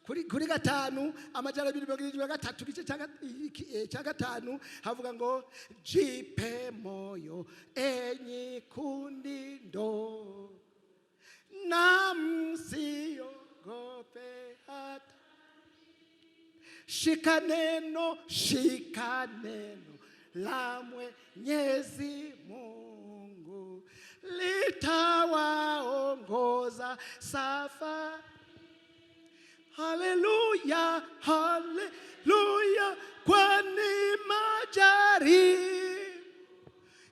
Kuri 5, 273, igice cya 5, havuga ngo: "Jipe moyo, enyi kundi ndo, na msiogope hata. Shika neno, shika neno la Mwenyezi Mungu, litawaongoza safa. Haleluya, haleluya, kwani majaribu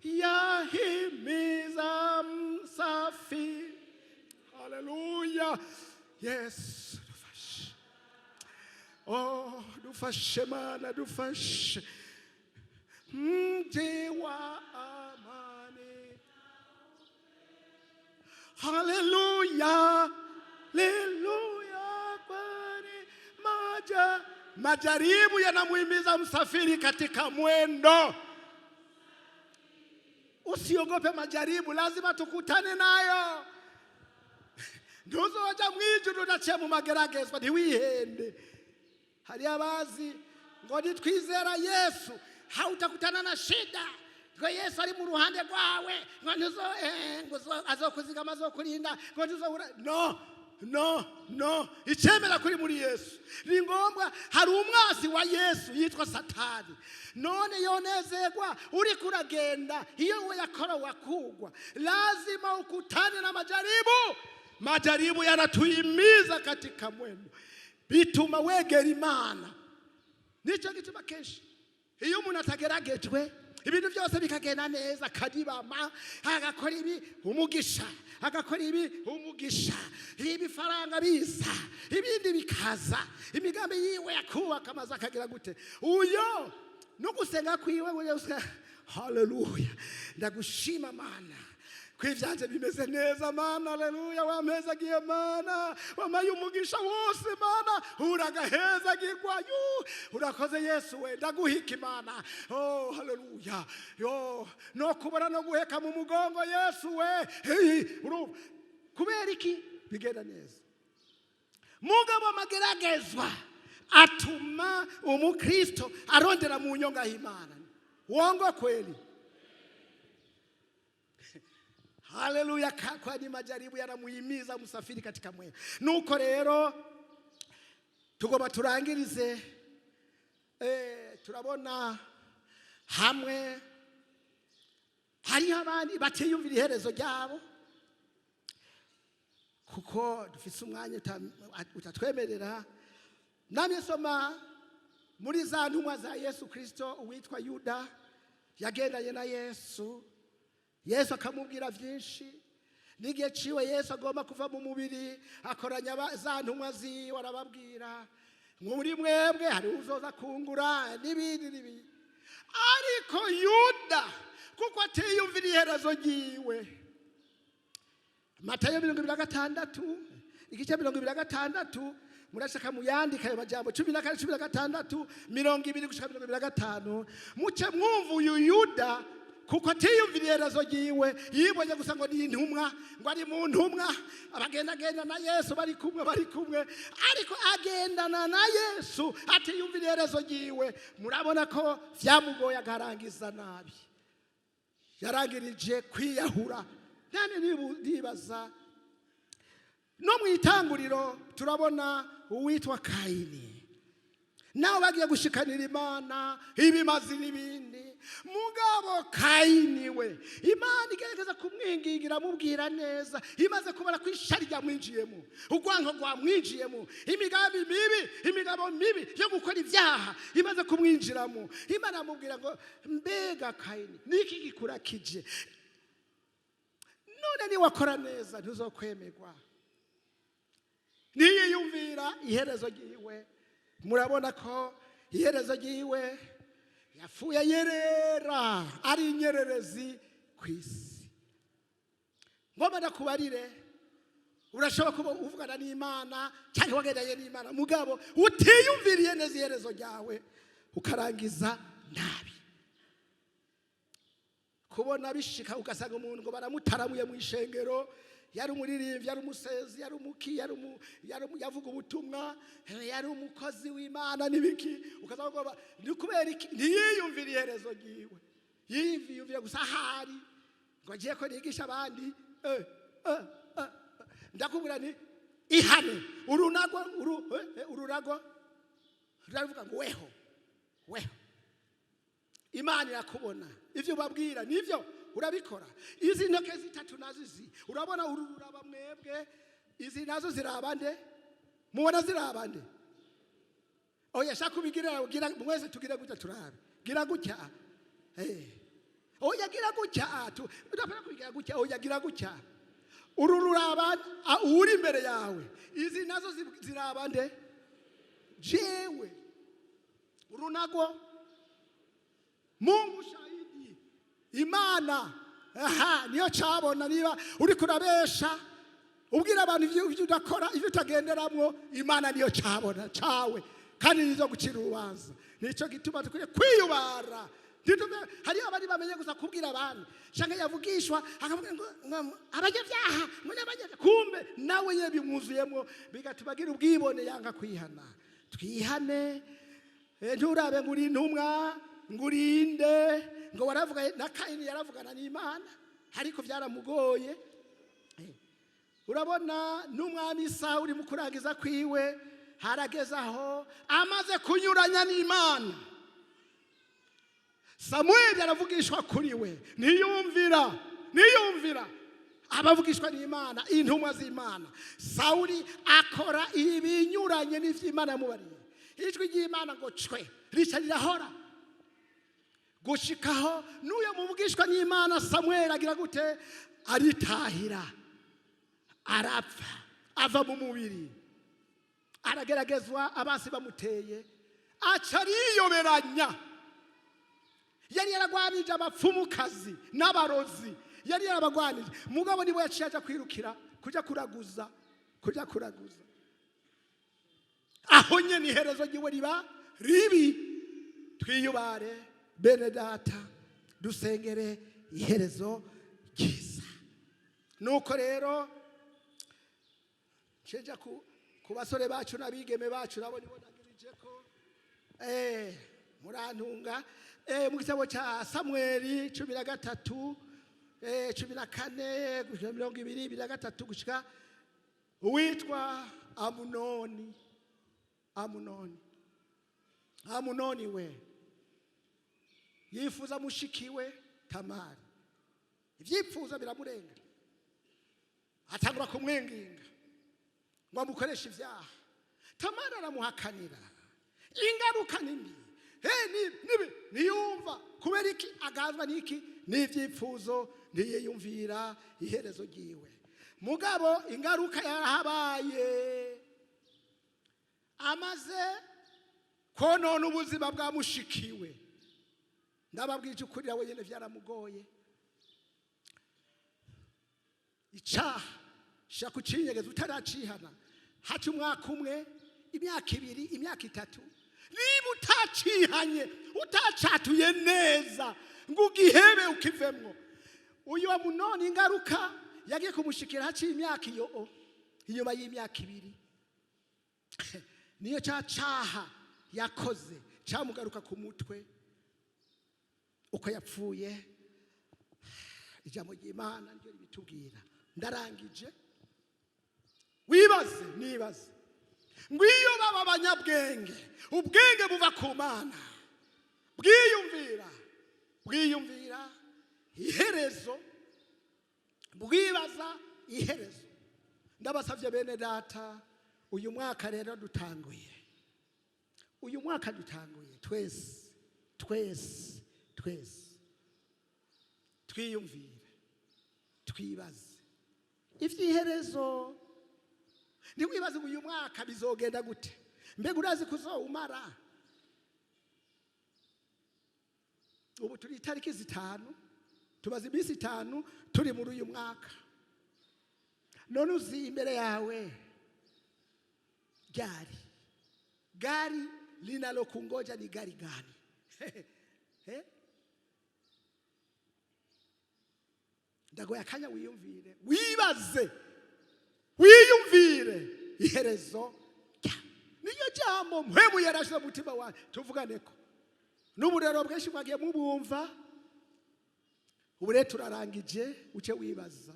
yahimiza msafiri." Haleluya, Yesu dufashe. Oh, dufashe Mana, dufashe. Mji wa amani. Haleluya, haleluya, kwani majaribu yanamuhimiza msafiri katika mwendo. Usiogope majaribu, lazima tukutane nayo. Ntuzoja mwijuru udaciye mu mageragezwa, ntiwihende. Hari abazi ngo nitwizera Yesu hautakutana na shida, ngo Yesu ari mu ruhande rwawe, ngo ntuzo ngo azokuzigama, azokurinda, ngo ntuzohura. No, no, no, icemera kuri muri Yesu ni ngombwa. Hari umwasi wa Yesu yitwa Satani, none yonezerwa uriko uragenda. Iyo we yakora wakugwa. Lazima ukutane na majaribu. Majaribu yanatuhimiza katika mwendo, bituma wegera Imana. Nicyo gituma kenshi iyo umuntu atageragejwe, ibintu byose bikagenda neza, akadibama, agakora ibi umugisha, agakora ibi umugisha, ibifaranga biza, ibindi bikaza, imigambi yiwe yakubaka amazu, akagira gute, uyo no gusenga kwiwe, "Haleluya, ndagushima Mana ko ibyanjye bimeze neza Mana, haleluya, wampezagiye Mana, wamaye umugisha wose Mana, uragahezagirwa yu, urakoze Yesu we, ndaguhika Imana, oh haleluya, yo no kubona no guheka mu mugongo Yesu we." Hey, urumva kubera iki bigenda neza? Mugabo amageragezwa atuma umukristo arondera mu nyonga y'Imana. Wongo kweli? Haleluya, kwani majaribu yanamuhimiza msafiri katika mwendo. Nuko rero tugomba turangirize. Turabona hamwe hariho abandi batiyumvira iherezo ryabo, kuko dufise umwanya utatwemerera. Namye soma muri za ntumwa za Yesu Kristo, uwitwa Yuda yagendanye na Yesu, Yesu akamubwira byinshi. N'igihe ciwe Yesu agomba kuva mu mubiri, akoranya za ntumwa ziwe, arababwira: "Muri mwebwe hari uzoza kungura," n'ibindi n'ibindi. Ariko Yuda, kuko atiyumvira iherezo ryiwe, Matayo 26, igice 26, murashaka muyandika ayo majambo, 14, 16, 20 gushika 25, muce mwumva uyu Yuda. Kuko atiyumvira iherezo ryiwe, yibonye gusa ngo ni intumwa, ngo ari mu ntumwa, abagendagenda na Yesu, bari kumwe, bari kumwe, ariko agendana na Yesu atiyumvira iherezo ryiwe. Murabona ko vyamugoye, akarangiza nabi, yarangirije kwiyahura. Nane nibaza no mu itanguriro turabona uwitwa Kayini. Nawe bagiye gushikanira Imana ibimazi n'ibindi. Mugabo Kayini we, Imana igerageza kumwingingira, amubwira neza, imaze kubona ko ishari ryamwinjiyemo, urwango rwamwinjiyemo, imigambi mibi, imigabo mibi yo gukora ibyaha imaze kumwinjiramo, Imana amubwira ngo: "Mbega Kayini, niki gikurakije? None niwakora neza ntuzokwemerwa?" Niyiyumvira iherezo ryiwe. Murabona ko iherezo ryiwe yapfuye yerera ari inyererezi ku isi. Ngomba ndakubarire, urashobora kuba uvugana n'Imana cyangwa wagendanye n'Imana, mugabo utiyumviriye neza iherezo ryawe, ukarangiza nabi. Kubona bishika ugasanga umuntu ngo baramutaramuye mu ishengero, yari umuririmbyi, yari umusezi, yari umuki, yavuga ubutumwa, yari umukozi w'Imana n'ibiki, ukaza ngo ni kubera iki? Ntiyiyumvire iherezo ryiwe, yiyumvire gusa ahari ngo agiye ko nigisha abandi. Ndakubwira ni ihane urunago ururago ruravuga ngo weho weho, Imana irakubona, ibyo ubabwira nibyo urabikora. Izi ntoke zitatu nazo izi, urabona uru ruraba mwebwe, izi nazo ziraba nde? Mubona ziraba nde? Oya, shaka ubigirira, ugira mwese tugire gutya turabe. Gira gutya. Oya, gira gutya, tu udapfa kubigira gutya. Oya, gira gutya. Uru ruraba uri imbere yawe, izi nazo ziraba nde? Jewe. Urunago, Mungu shahidi, Imana aha niyo cabona. Niba uri kurabesha ubwira abantu ibyo udakora, ibyo utagenderamwo, Imana niyo cabona cawe kandi nizo gucira urubanza. Nicyo gituma dukwiye kwiyubara. Hariyo abari bamenye gusa kubwira abandi, canke yavugishwa akavuga ngo abanyabyaha, ngo n'abanyabyaha, kumbe nawe ye bimwuzuyemo, bigatuma agira ubwibone, yanga kwihana. Twihane. Nturabe ngo uri intumwa, ngo urinde, ngo waravuga. Na Kayini yaravugana n'Imana ariko byaramugoye. Urabona n'umwami Sawuli mu kurangiza kwiwe harageze aho amaze kunyuranya n'Imana. Samweli aravugishwa kuri we, ntiyumvira, ntiyumvira abavugishwa n'Imana, intumwa z'Imana. Sawuli akora ibinyuranye n'ivy'Imana yamubariye. Ijwi ry'Imana ngo cwe, rica rirahora gushikaho n'uyo muvugishwa n'Imana Samweli agira gute? Aritahira, arapfa, ava mu mubiri. Arageragezwa, abasi bamuteye, aca ariyoberanya. Yari yaragwanije abapfumukazi n'abarozi, yari yarabagwanije, mugabo nibo yaciye aja kwirukira kuja kuraguza, kuja kuraguza. Aho nyene iherezo ryiwe riba ribi. Twiyubare bene data, dusengere iherezo ryiza. Nuko rero nceja ku basore bacu n'abigeme bacu, nabo nibo nagirije ko murantunga. Mu gitabo cya Samweli 13, 14 gushika 20, 23 gushika, uwitwa Amunoni. Amunoni, Amunoni we yifuza mushikiwe Tamari, ibyipfuzo biramurenga, atangura kumwinginga ngo amukoreshe ibyaha. Tamari aramuhakanira. Ingaruka ni mbi. Nibi niyumva. Kubera iki? Agazwa n'iki? N'ibyipfuzo, ntiyiyumvira iherezo ryiwe. Mugabo ingaruka yarahabaye. Amaze konona ubuzima bwa mushikiwe, ndababwije ukuri, nawe nyine byaramugoye. Icaha shaka ucinyegeza utaracihana, haca umwaka umwe, imyaka 2, imyaka 3, niba utacihanye, utacatuye neza ngo ugihebe ukivemwo. Uyu wa Munoni, ingaruka yagiye kumushikira haciye imyaka iyo, inyuma y'imyaka 2, niyo ca caha yakoze camugaruka ku mutwe. Uko yapfuye, ijambo ry'Imana niryo ribitubwira. Ndarangije. Wibaze, nibaze Ngwiyo baba abanyabwenge, ubwenge buva ku Mana, bwiyumvira iherezo, bwibaza iherezo. Ndabasabye bene data, uyu mwaka rero dutanguye, uyu mwaka dutanguye, twese twese twese twiyumvire, twibaze iby'iherezo. Ntiwibaze ngo uyu mwaka bizogenda gute. Mbega urazi kuzowumara? Ubu turi itariki 5, tumaze iminsi 5 turi muri uyu mwaka. None uzi imbere yawe gari gari linalokungoja ni gari gani? Eh? Ndagoye akanya wiyumvire, wibaze, wiyumvire iherezo rya niyo jambo Mpwemu yarashize mu mutima wawe tuvuganeko. N'ubu rero bwinshi mwagiye mubumva, ubu rero turarangije. Uce wibaza,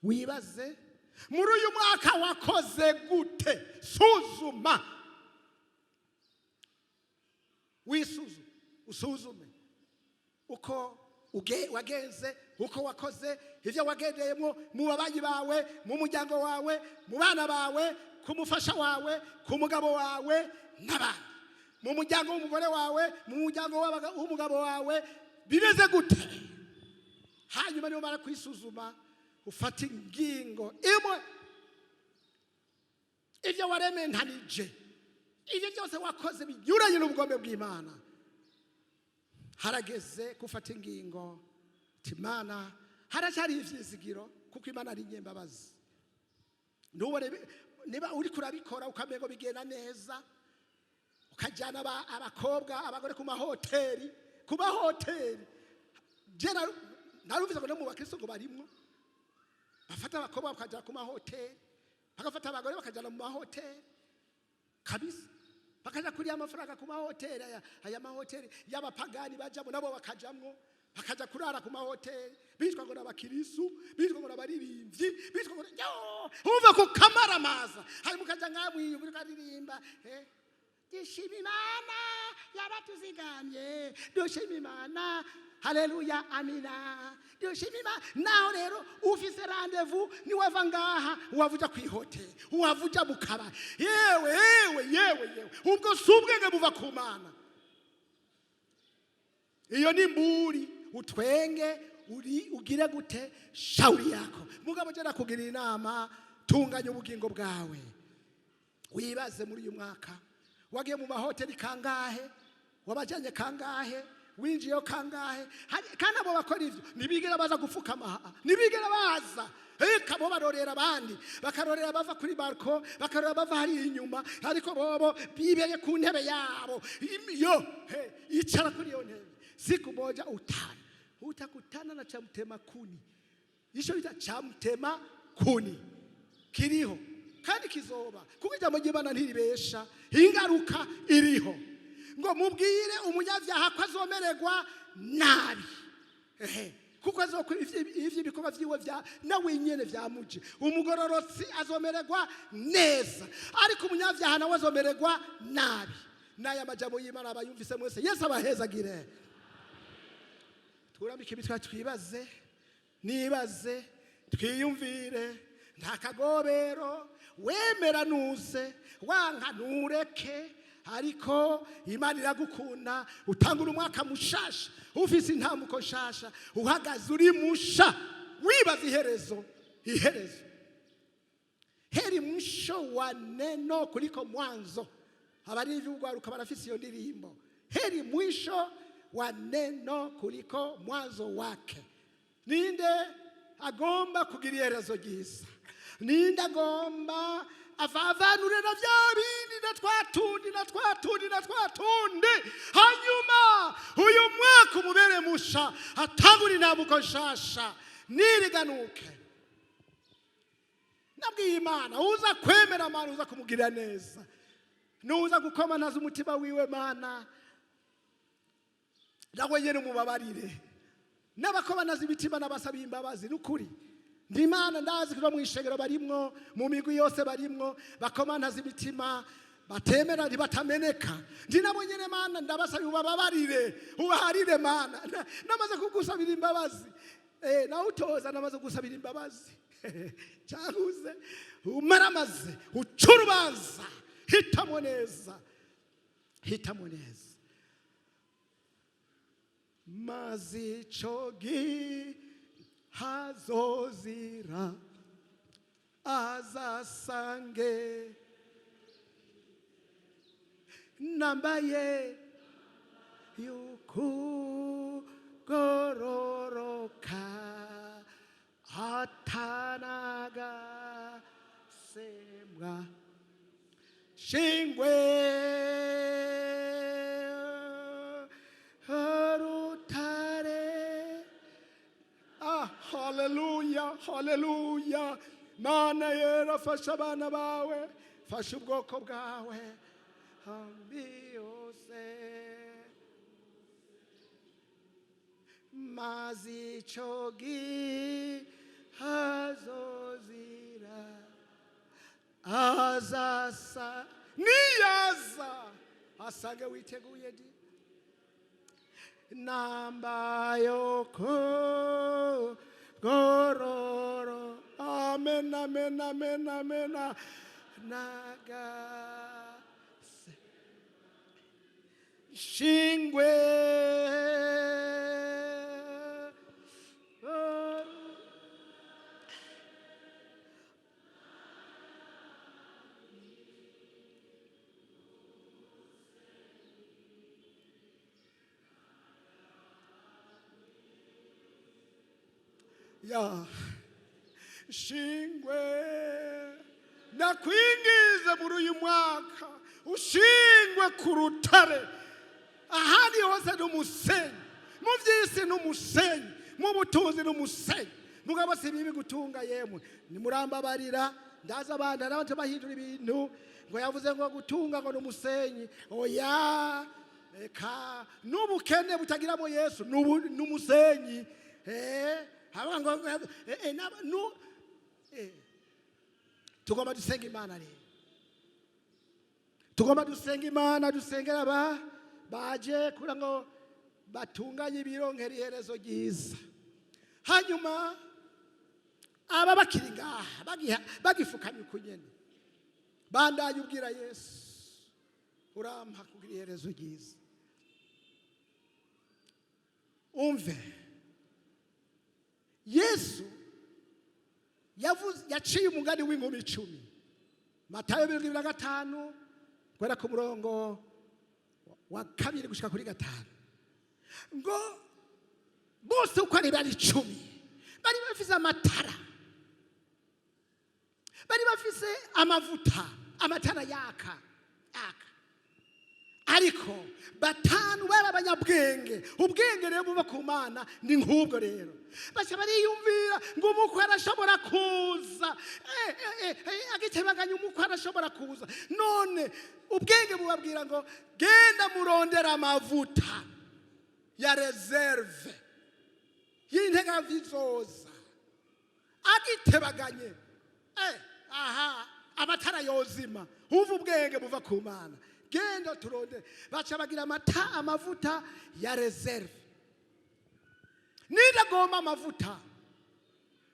wibaze muri uyu mwaka wakoze gute. Suzuma, wisuzume, usuzume uko wagenze, uko wakoze, ibyo wagendeyemo mu babanyi bawe, mu muryango wawe, mu bana bawe, ku mufasha wawe, ku mugabo wawe n'abandi, mu muryango w'umugore wawe, mu muryango w'umugabo wawe, bimeze gute? Hanyuma niba umara kwisuzuma, ufata ingingo imwe. Ibyo warementanije, ibyo byose wakoze binyuranye n'ubugombe bw'Imana, harageze gufata ingingo. Imana haracyari ivyizigiro, kuko Imana ari nyembabazi. Ntubone niba uri kurabikora ukamengo bigenda neza, ukajyana abakobwa, abagore ku mahoteli, ku mahoteli. Je narumvise ngo no mu bakristo ngo barimwo bafata abakobwa bakajyana ku mahoteli, bagafata abagore bakajyana mu mahoteli kabisa, bakajya kuriya amafaranga ku mahoteli. Aya mahoteli y'abapagani bajamo, nabo bakajamwo, bakajya kurara ku mahoteli, bitwa ngo n'abakirisu, bitwa ngo n'abaririmbyi, bitwa ngo yo umva ku kamaramaza. Hanyuma ukajya nkamwiye ukaririmba, dushima Imana yaratuzigamye, dushima Imana, haleluya, amina, dushima Imana. Naho rero ufise rendez-vous, niwava ngaha wava uja kwihoteli, wava uja mu kabari. Yewe yewe yewe yewe, ubwo si ubwenge buva ku Mana, iyo ni mburi. Utwenge uri ugire gute, shauri yako. Mugabo je nakugira inama, tunganya ubugingo bwawe. Wibaze muri uyu mwaka wagiye mu mahoteli kangahe, wabajyanye kangahe, winjiyeyo kangahe. Kandi abo bakora ivyo ntibigera baza gupfukama, ntibigera baza. Eka bo barorera abandi, bakarorera bava kuri barko, bakarorera bava hariya inyuma, ariko bobo bibeye ku ntebe yabo. Yo he, icara kuri iyo ntebe, siku moja utana utakutana na chamtema kuni. Ico bita chamtema kuni kiriho kandi kizoba, kuko ijambo ry'Imana ntiribesha, ingaruka iriho. Ngo mubwire umunyabyaha ko azomererwa nabi. Ehe, kuko azokora ivy'ibikorwa vyiwe vya nawe nyene vyamuje. Umugororotsi azomererwa neza, ariko umunyabyaha nawe azomererwa nabi. N'aya majambo y'Imana abayumvise mwese, Yesu abahezagire. Turambike imitwe, twibaze, nibaze, twiyumvire. Nta kagobero, wemera nuze, wanka ntureke, ariko Imana iragukunda. Utangura umwaka mushasha ufise intambuko nshasha, uhagaze uri musha, wibaza iherezo, iherezo. Heri mwisho wa neno kuliko mwanzo. Abari ivy'ugwaruka barafise iyo ndirimbo, heri mwisho wa neno kuliko mwanzo wake. Ninde agomba kugira iherezo ryiza? Ninde agomba avavanure na vya bindi na twa tundi na twa tundi na twa tundi, hanyuma uyu mwaka umubere musha, atangura intambuko nshasha niriganuke? Nabwiye Imana, uza kwemera Mana, uza kumugirira neza, nuza gukomanaza umutima wiwe, Mana nawe nyene umubabarire. N'abakomanaza imitima n'abasaba imbabazi n'ukuri. Ndi Imana ndazi kuva mu ishengero barimwo, mu migwi yose barimwo, bakomantaza imitima, batemera ntibatameneka. Ndi nabo nyene Mana, ndabasaba ubababarire, ubaharire Mana. Namaze kugusabira imbabazi. Nawe utoza, namaze kugusabira imbabazi. Cyaguze umaramaze uca urubanza, hitamo neza, hitamo neza. Maze ico hazozira azasange nambaye yukugororoka atanaga semwa shingwe rutare. Ah, haleluya, haleluya. Mana yera, fasha abana bawe, fasha ubwoko bwawe hambi yose. Maze ico hazozira azasa niyaza asange witeguye di namba yoko gororo. Amen, amen, amen, amen. Naga shingwe. Ya shingwe, ndakwingize muri uyu mwaka ushingwe ku rutare. Ahandi hose ni umusenyi, mu by'isi ni umusenyi, mu butunzi ni umusenyi, mugabo si bibi gutunga. Yemwe nimurambabarira, ndaza abantu n'abantu bahindura ibintu ngo yavuze ngo gutunga ngo ni umusenyi. Oya, eka n'ubukene butagiramo Yesu ni umusenyi. Havuga ngo tugomba dusenga Imana rero, tugomba dusenga Imana, dusengera aba baje kugira ngo batunganye ibironkera iherezo ryiza. Hanyuma aba bakiri ngaha bagifukamye ukunyene, bandanye ubwira Yesu, urampa kugira iherezo ryiza. Umve, Yesu yavuze, yaciye umugani w'inkumi 10, Matayo 25 guhera ku murongo wa 2 gushika kuri 5, ngo bose uko ari bari 10 bari bafise amatara, bari bafise amavuta, amatara yaka yaka, ariko 5 bari abanyabwenge. Ubwenge rero buva ku Mana ni nk'ubwo rero, baca bariyumvira ngo umukwe arashobora kuza, agitebaganya umukwe arashobora kuza. None ubwenge bubabwira ngo genda murondera amavuta ya reserve y'integavizoza. Agitebaganye, aha amatara yozima. Umva ubwenge buva ku Mana, genda turonde. Baca bagira amata, amavuta ya reserve. Nidagomba amavuta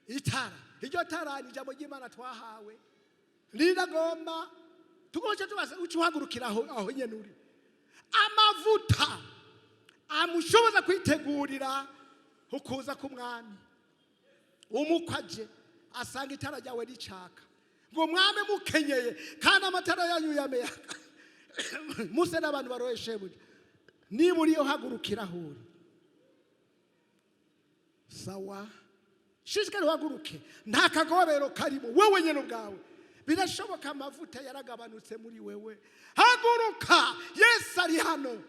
itara, iryo tara ni ijambo ry'Imana twahawe. Nidagomba tugoce tubase uca uhagurukira aho nyene uri. Amavuta amushoboza kwitegurira ukuza k'umwami. Umukwaje asanga itara ryawe ricaka, ngo mwame mukenyeye kandi amatara yanyu yameyaka. Muse n'abantu baroye shebuja, niba uriyo hagurukira aho uri. Sawa, shishikari uhaguruke, nta kagobero karimo, wewe nyene ubwawe. Birashoboka amavuta yaragabanutse muri wewe. Haguruka, Yesu ari hano.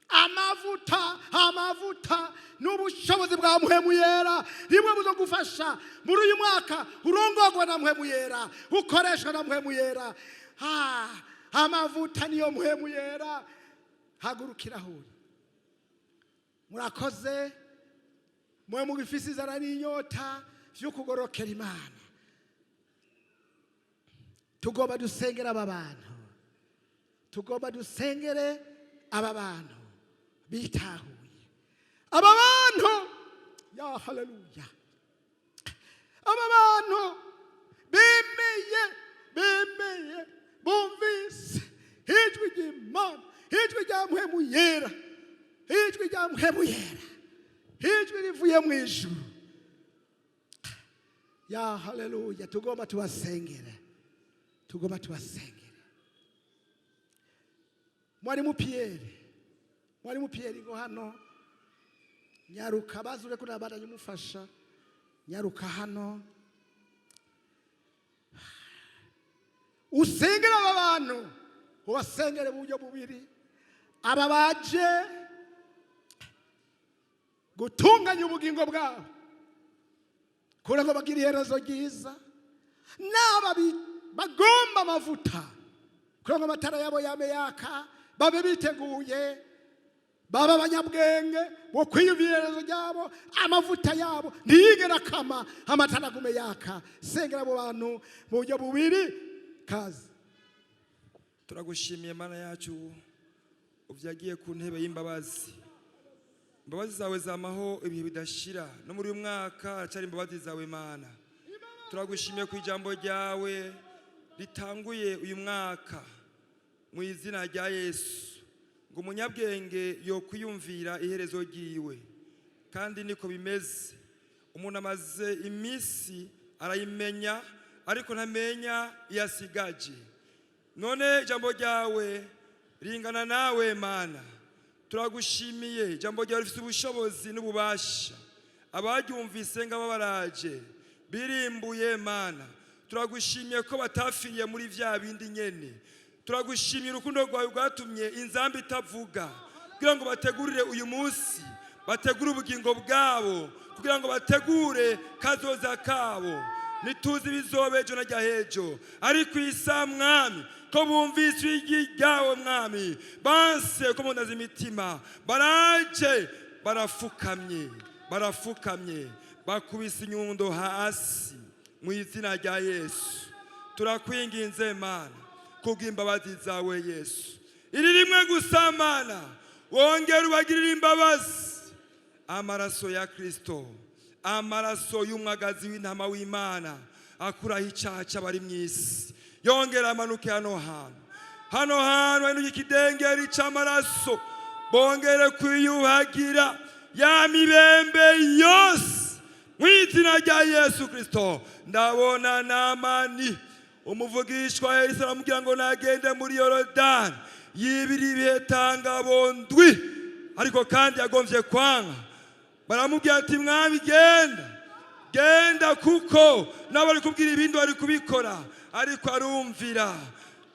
Amavuta, amavuta n'ubushobozi bwa Mpwemu Yera rimwe buzogufasha muri uyu mwaka. Urongorwa na Mpwemu Yera, ukoreshwa na Mpwemu Yera. Amavuta niyo Mpwemu Yera. Hagurukira aho uri. Murakoze. Mwe mugifise inzara n'inyota vyo kugorokera Imana, tugomba dusengere aba bantu, tugomba dusengere aba bantu bitahuye, aba bantu, ya haleluya, aba bantu bemeye bumvise ijwi ry'Imana, ijwi rya Mpwemu Yera, ijwi rya Mpwemu Yera, ijwi rivuye mu ijuru. Ya haleluya, tugomba tubasengere, tugomba tubasengere. Mwarimu Pierre, mwarimu Pierre, ngo hano, nyaruka, bazure ko nabandanye umufasha, nyaruka hano usengere aba bantu, ubasengere mu buryo bubiri: aba baje gutunganya ubugingo bwabo kugira ngo bagire iherezo ryiza, n'aba bagomba amavuta kugira ngo amatara yabo yame yaka, babe biteguye, baba abanyabwenge bo kwiyumvira iherezo ryabo, amavuta yabo ntiyigere akama, amatara agume yaka. Sengera abo bantu mu buryo bubiri. Kazi. Turagushimiye Mana yacu, ubyagiye ku ntebe y'imbabazi. Imbabazi zawe zamaho ibihe bidashira, no muri uyu mwaka haracyari imbabazi zawe Mana. Turagushimiye ku ijambo ryawe ritanguye uyu mwaka mu izina rya Yesu, ngo umunyabwenge yokwiyumvira iherezo ryiwe, kandi niko bimeze. Umuntu amaze iminsi arayimenya, ariko ntamenya iyo asigaje. None ijambo ryawe ringana nawe Mana. Turagushimiye, ijambo ryawe rifite ubushobozi n'ububasha. Abaryumvise ngaba baraje birimbuye Mana. Turagushimiye ko batafiriye muri vya bindi nyene. Turagushimiye urukundo rwawe rwatumye inzamba itavuga, kugira ngo bategurire uyu munsi, bategure ubugingo bwabo, kugira ngo bategure kazoza kabo. Ntituzi ibizoba ejo na hejo, ariko isa Mwami ko bumvise ijwi ryawe Mwami, banse ko mundaza imitima, baraje barafukamye, barafukamye, bakubise inyundo hasi mu izina rya Yesu. Turakwinginze Mana, kubw'imbabazi zawe Yesu, iri rimwe gusa Mana, wongere ubagirire imbabazi. Amaraso ya Kristo, amaraso y'umwagazi w'intama w'Imana akuraho icyaha cy'abari mu isi, yongera amanuke hano hantu, hano hantu hari ikidengeri cy'amaraso, bongere kwiyuhagira ya mibembe yose mu izina rya Yesu Kristo. Ndabona Namani, umuvugishwa Elisa aramubwira ngo nagende muri Yorodani yibira ibihe tangabondwi, ariko kandi yagombye kwanga. Baramubwira ati: "Mwami, genda, genda," kuko nabo bari kubwira ibindi bari kubikora, ariko arumvira.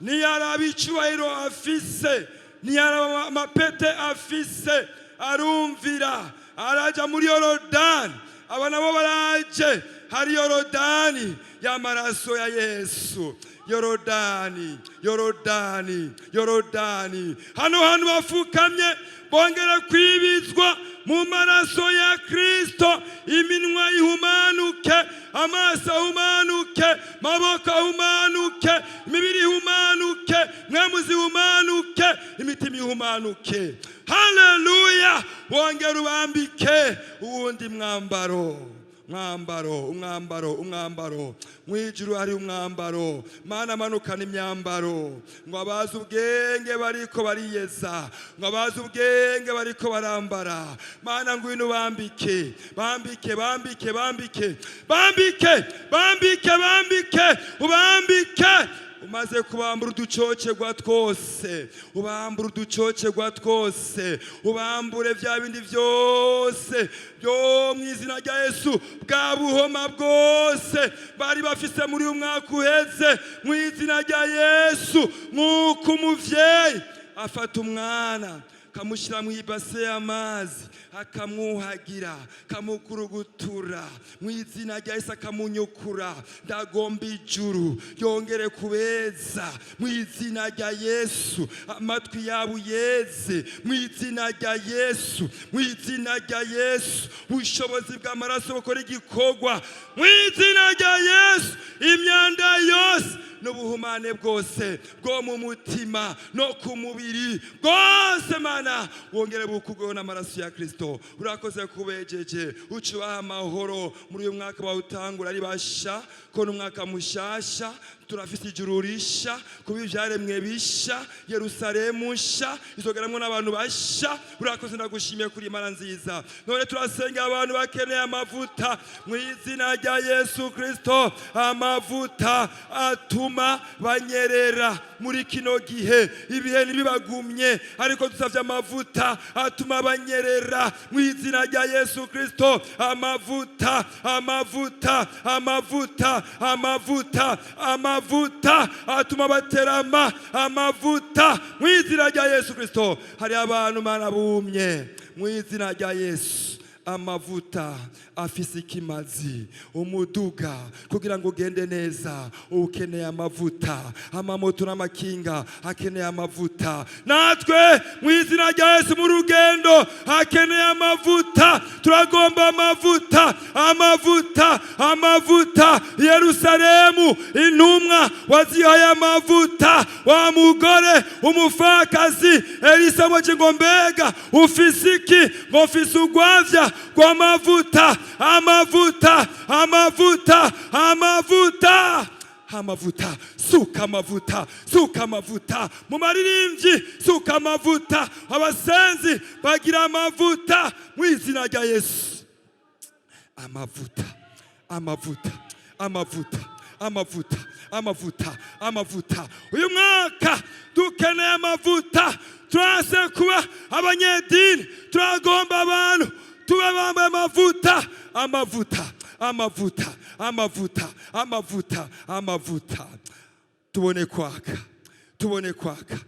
Ntiyaraba icyubahiro afise, ntiyaraba amapete afise, arumvira, araja muri Yorodani. Aba nabo baraje, hari Yorodani y'amaraso ya Yesu, Yorodani, Yorodani, Yorodani. Hano hantu bafukamye bongera kwibizwa mu maraso ya Kristo, iminwa ihumanuke, amaso ahumanuke, maboko ahumanuke, imibiri ihumanuke, mwemuzi ihumanuke, imitima ihumanuke. Haleluya! Wongera ubambike uwundi mwambaro, mwambaro, umwambaro, umwambaro. Mu ijuru hari umwambaro Mana, manukana imyambaro, ngo abazi ubwenge bariko bariyeza, ngo abazi ubwenge bariko barambara. Mana, ngwino bambike, bambike, bambike, bambike, bambike, bambike, bambike, ubambike. Umaze kubambura uducocerwa twose, ubambura uducocerwa twose, ubambure bya bindi byose byo mu izina rya Yesu, bwa buhoma bwose bari bafise muri uyu mwaka uheze, mu izina rya Yesu. Nk'uko umuvyeyi afata umwana Ukamushyira mu ibase y'amazi, akamwuhagira, akamukurugutura mu izina rya Yesu, akamunyukura. Ndagomba ijuru yongere kubeza mu izina rya Yesu. Amatwi yabo yeze mu izina rya Yesu, mu izina rya Yesu. Ubushobozi bw'amaraso bukora igikorwa mu izina rya Yesu. Imyanda yose n'ubuhumane bwose bwo mu mutima no ku mubiri bwose, Mana, wongere bukugweho n'amaraso ya Kristo. Urakoze kubejeje, ucubaha amahoro muri uyu mwaka bawutangura ari basha, ko n'umwaka mushasha turafise ijuru risha, kuba ivyaremwe bisha, Yerusalemu nsha izogeramwo n'abantu basha. Urakoze, ndagushimiye kuri Imana nziza. None turasenga abantu bakeneye amavuta mu izina rya Yesu Kristo, amavuta atuma banyerera muri kino gihe. Ibihe ntibibagumye, ariko dusavye amavuta atuma banyerera mu izina rya Yesu Kristo. Amavuta, amavuta, amavuta, amavuta, amavuta atuma baterama, amavuta mu izina rya Yesu Kristo. Hari abantu, Mana, bumye mu izina rya Yesu. Amavuta afise ikimazi. Umuduga kugira ngo ugende neza ukeneye amavuta, amamoto n'amakinga akeneye amavuta. Natwe mu izina rya Yesu, mu rugendo hakeneye amavuta. Turagomba amavuta, amavuta, amavuta. Yerusalemu, intumwa wazihaye amavuta. Wa mugore umupfakazi, Elisa mwaje ngo: "Mbega ufise iki?" Ngo: "Mfise urwavya rw'amavuta." Amavuta, amavuta, amavuta, amavuta. Suka amavuta, suka amavuta mu maririmbyi, suka amavuta, abasenzi bagira amavuta mu izina rya Yesu. Amavuta, amavuta, amavuta, amavuta, amavuta, amavuta. Uyu mwaka dukeneye amavuta. Turase kuba abanyedini, turagomba abantu tuba bambaye amavuta, amavuta, amavuta, amavuta, amavuta, amavuta. Tubone kwaka, tubone kwaka,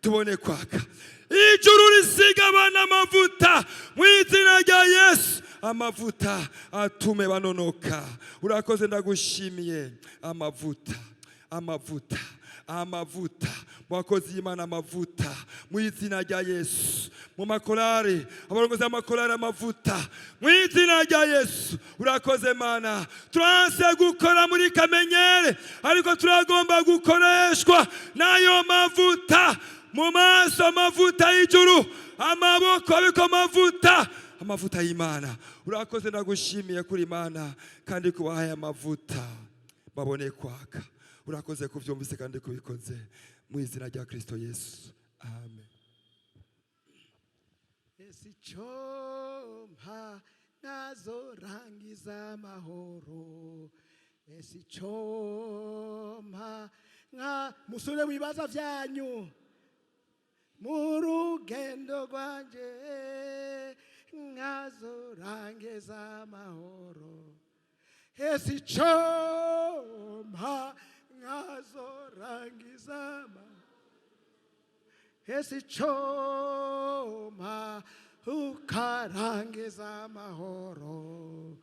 tubone kwaka. Ijuru risiga abana amavuta mu izina rya Yesu, amavuta atume banonoka. Urakoze, ndagushimiye. Amavuta, amavuta, amavuta mu bakozi y'Imana, amavuta mu izina rya Yesu. Mu makorari, abarongozi b'amakorari, amavuta mu izina rya Yesu. Urakoze, Mana. Turanse gukora muri kamenyere, ariko turagomba gukoreshwa n'ayo mavuta. Mu maso amavuta y'ijuru, amaboko abiko amavuta, amavuta y'Imana. Urakoze, ndagushimiye kuri Imana kandi kubahaye amavuta babone kwaka. Urakoze kuvyumvise kandi kubikoze mu izina rya Kristo Yesu, amen. Ese icompa nazorangiza amahoro, ese icompa nka musubire mu bibazo vyanyu, mu rugendo rwanje nkazorangiza amahoro, ese icompa nkazorangiza amahoro, ese icompa ukarangiza amahoro,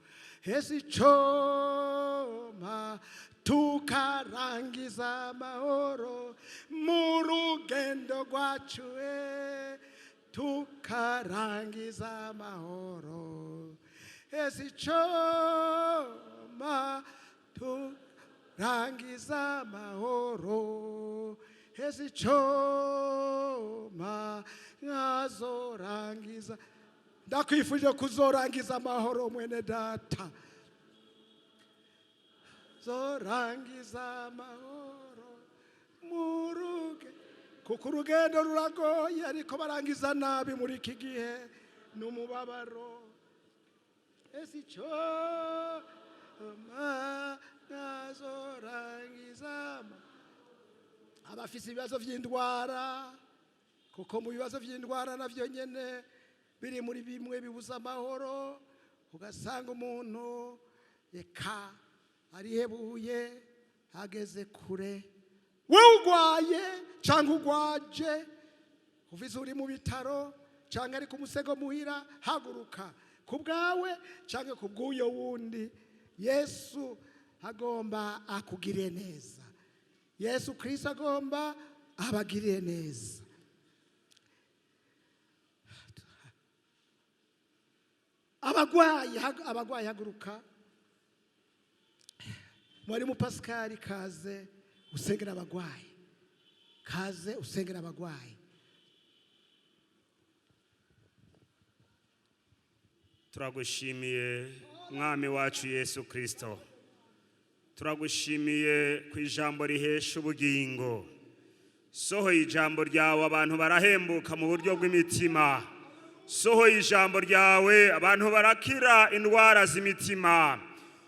ese icompa tukarangiza amahoro mu rugendo rwacu, tukarangiza amahoro, ese icompa turangiza amahoro, ese icompa nkazorangiza. Ndakwifuje kuzorangiza amahoro, mwene data, zorangiza amahoro muruge, kuko urugendo ruragoye, ariko barangiza nabi muri iki gihe n'umubabaro. Ese icompa nkazorangiza. Abafise ibibazo vy'indwara, kuko mu bibazo vy'indwara navyo nyene biri muri bimwe bibuza amahoro, ugasanga umuntu eka arihebuye, ageze kure. Wowe ugwaye cyangwa ugwaje, ufise uri mu bitaro. cyangwa ari ku musego muhira, haguruka ku bwawe cyangwa ku bw'uyo wundi. Yesu agomba akugirire neza. Yesu Kirisito agomba abagirire neza. Abagwayi, haguruka. Mwarimu Pascal, kaze usengera abagwayi, kaze usengera abagwayi. Turagushimiye, Mwami wacu Yesu Kirisito. Turagushimiye ku ijambo rihesha ubugingo. Sohoye ijambo ryawe, abantu barahembuka mu buryo bw'imitima. Sohoye ijambo ryawe, abantu barakira indwara z'imitima.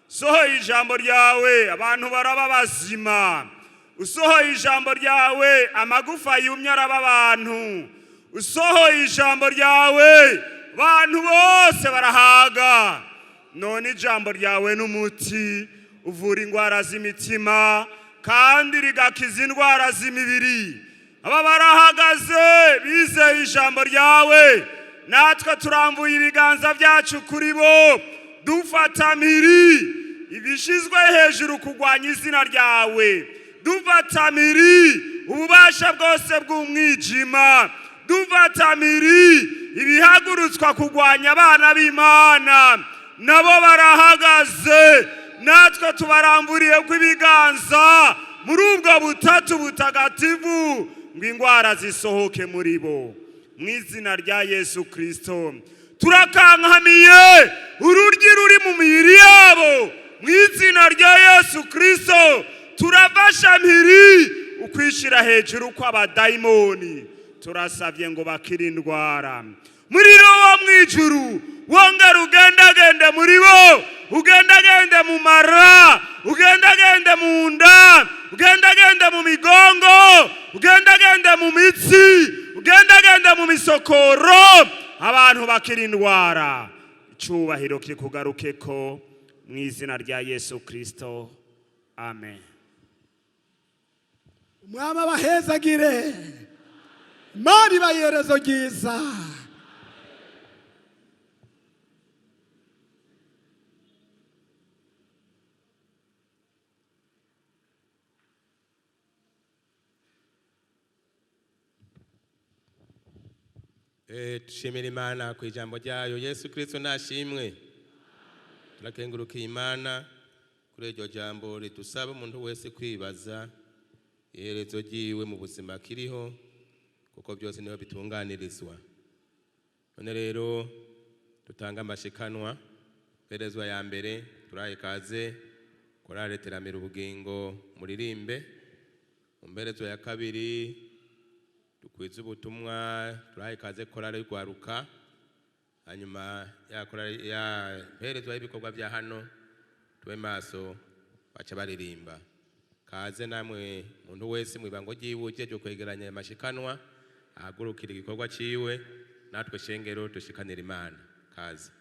Sohoye ijambo ryawe, abantu baraba bazima. Usohoye ijambo ryawe, amagufa yumye araba abantu. Usohoye ijambo ryawe, abantu bose barahaga. None ijambo ryawe n'umuti uvura indwara z'imitima kandi rigakiza indwara z'imibiri. Aba barahagaze bizeye ijambo ryawe, natwe turambuye ibiganza byacu kuri bo, dufata mpiri ibishizwe hejuru kurwanya izina ryawe, dufata mpiri ububasha bwose bw'umwijima, dufata mpiri ibihagurutswa kurwanya abana b'Imana. Nabo barahagaze, natwe tubaramburiye kw'ibiganza muri ubwo butatu butagatifu ngo indwara zisohoke muri bo mu izina rya Yesu Kirisito. Turakankamiye ururyi ruri mu mibiri yabo mu izina rya Yesu Kirisito. Turafasha mpiri ukwishyira hejuru kw'abadayimoni. Turasabye ngo bakire indwara. Muriro wo mu ijuru wongera ugendagende muri bo, ugendagende mu mara, ugendagende mu nda, ugendagende mu migongo, ugendagende mu mitsi, ugendagende mu misokoro, abantu bakira indwara. Icyubahiro kikugarukeko mu izina rya Yesu Kirisito, amen. Umwami abahezagire, Imana ibahe iherezo ryiza. Dushimira Imana ku ijambo ryayo. Yesu Kirisito nashimwe. Turakengurukiye Imana kuri iryo jambo ridusaba umuntu wese kwibaza iherezo ryiwe mu buzima kiriho, kuko byose niho bitunganirizwa. None rero dutanga amashikanwa. Perezwa ya mbere, turaye kaze korale Teramira Ubugingo muririmbe. Mu mperezwa ya kabiri dukwize ubutumwa, turaye kaze korale y'Urwaruka. Hanyuma ya korale ya mperezwa y'ibikorwa bya hano, tube maso baca baririmba. Kaze namwe muntu wese mu ibango ryiwe ryo kwegeranya amashikanwa ahagurukira igikorwa ciwe, natwe shengero dushikanira Imana. Kaze.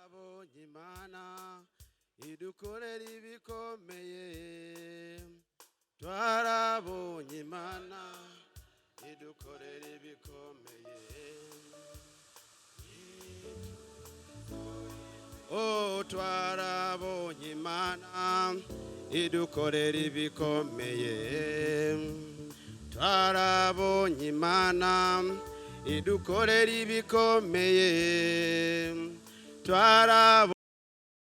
Abonye Imana idukorera ibikomeye, twarabonye Imana idukorera ibikomeye. Oh, twarabonye Imana idukorera ibikomeye, twarabonye Imana idukorera ibikomeye, twarabonye.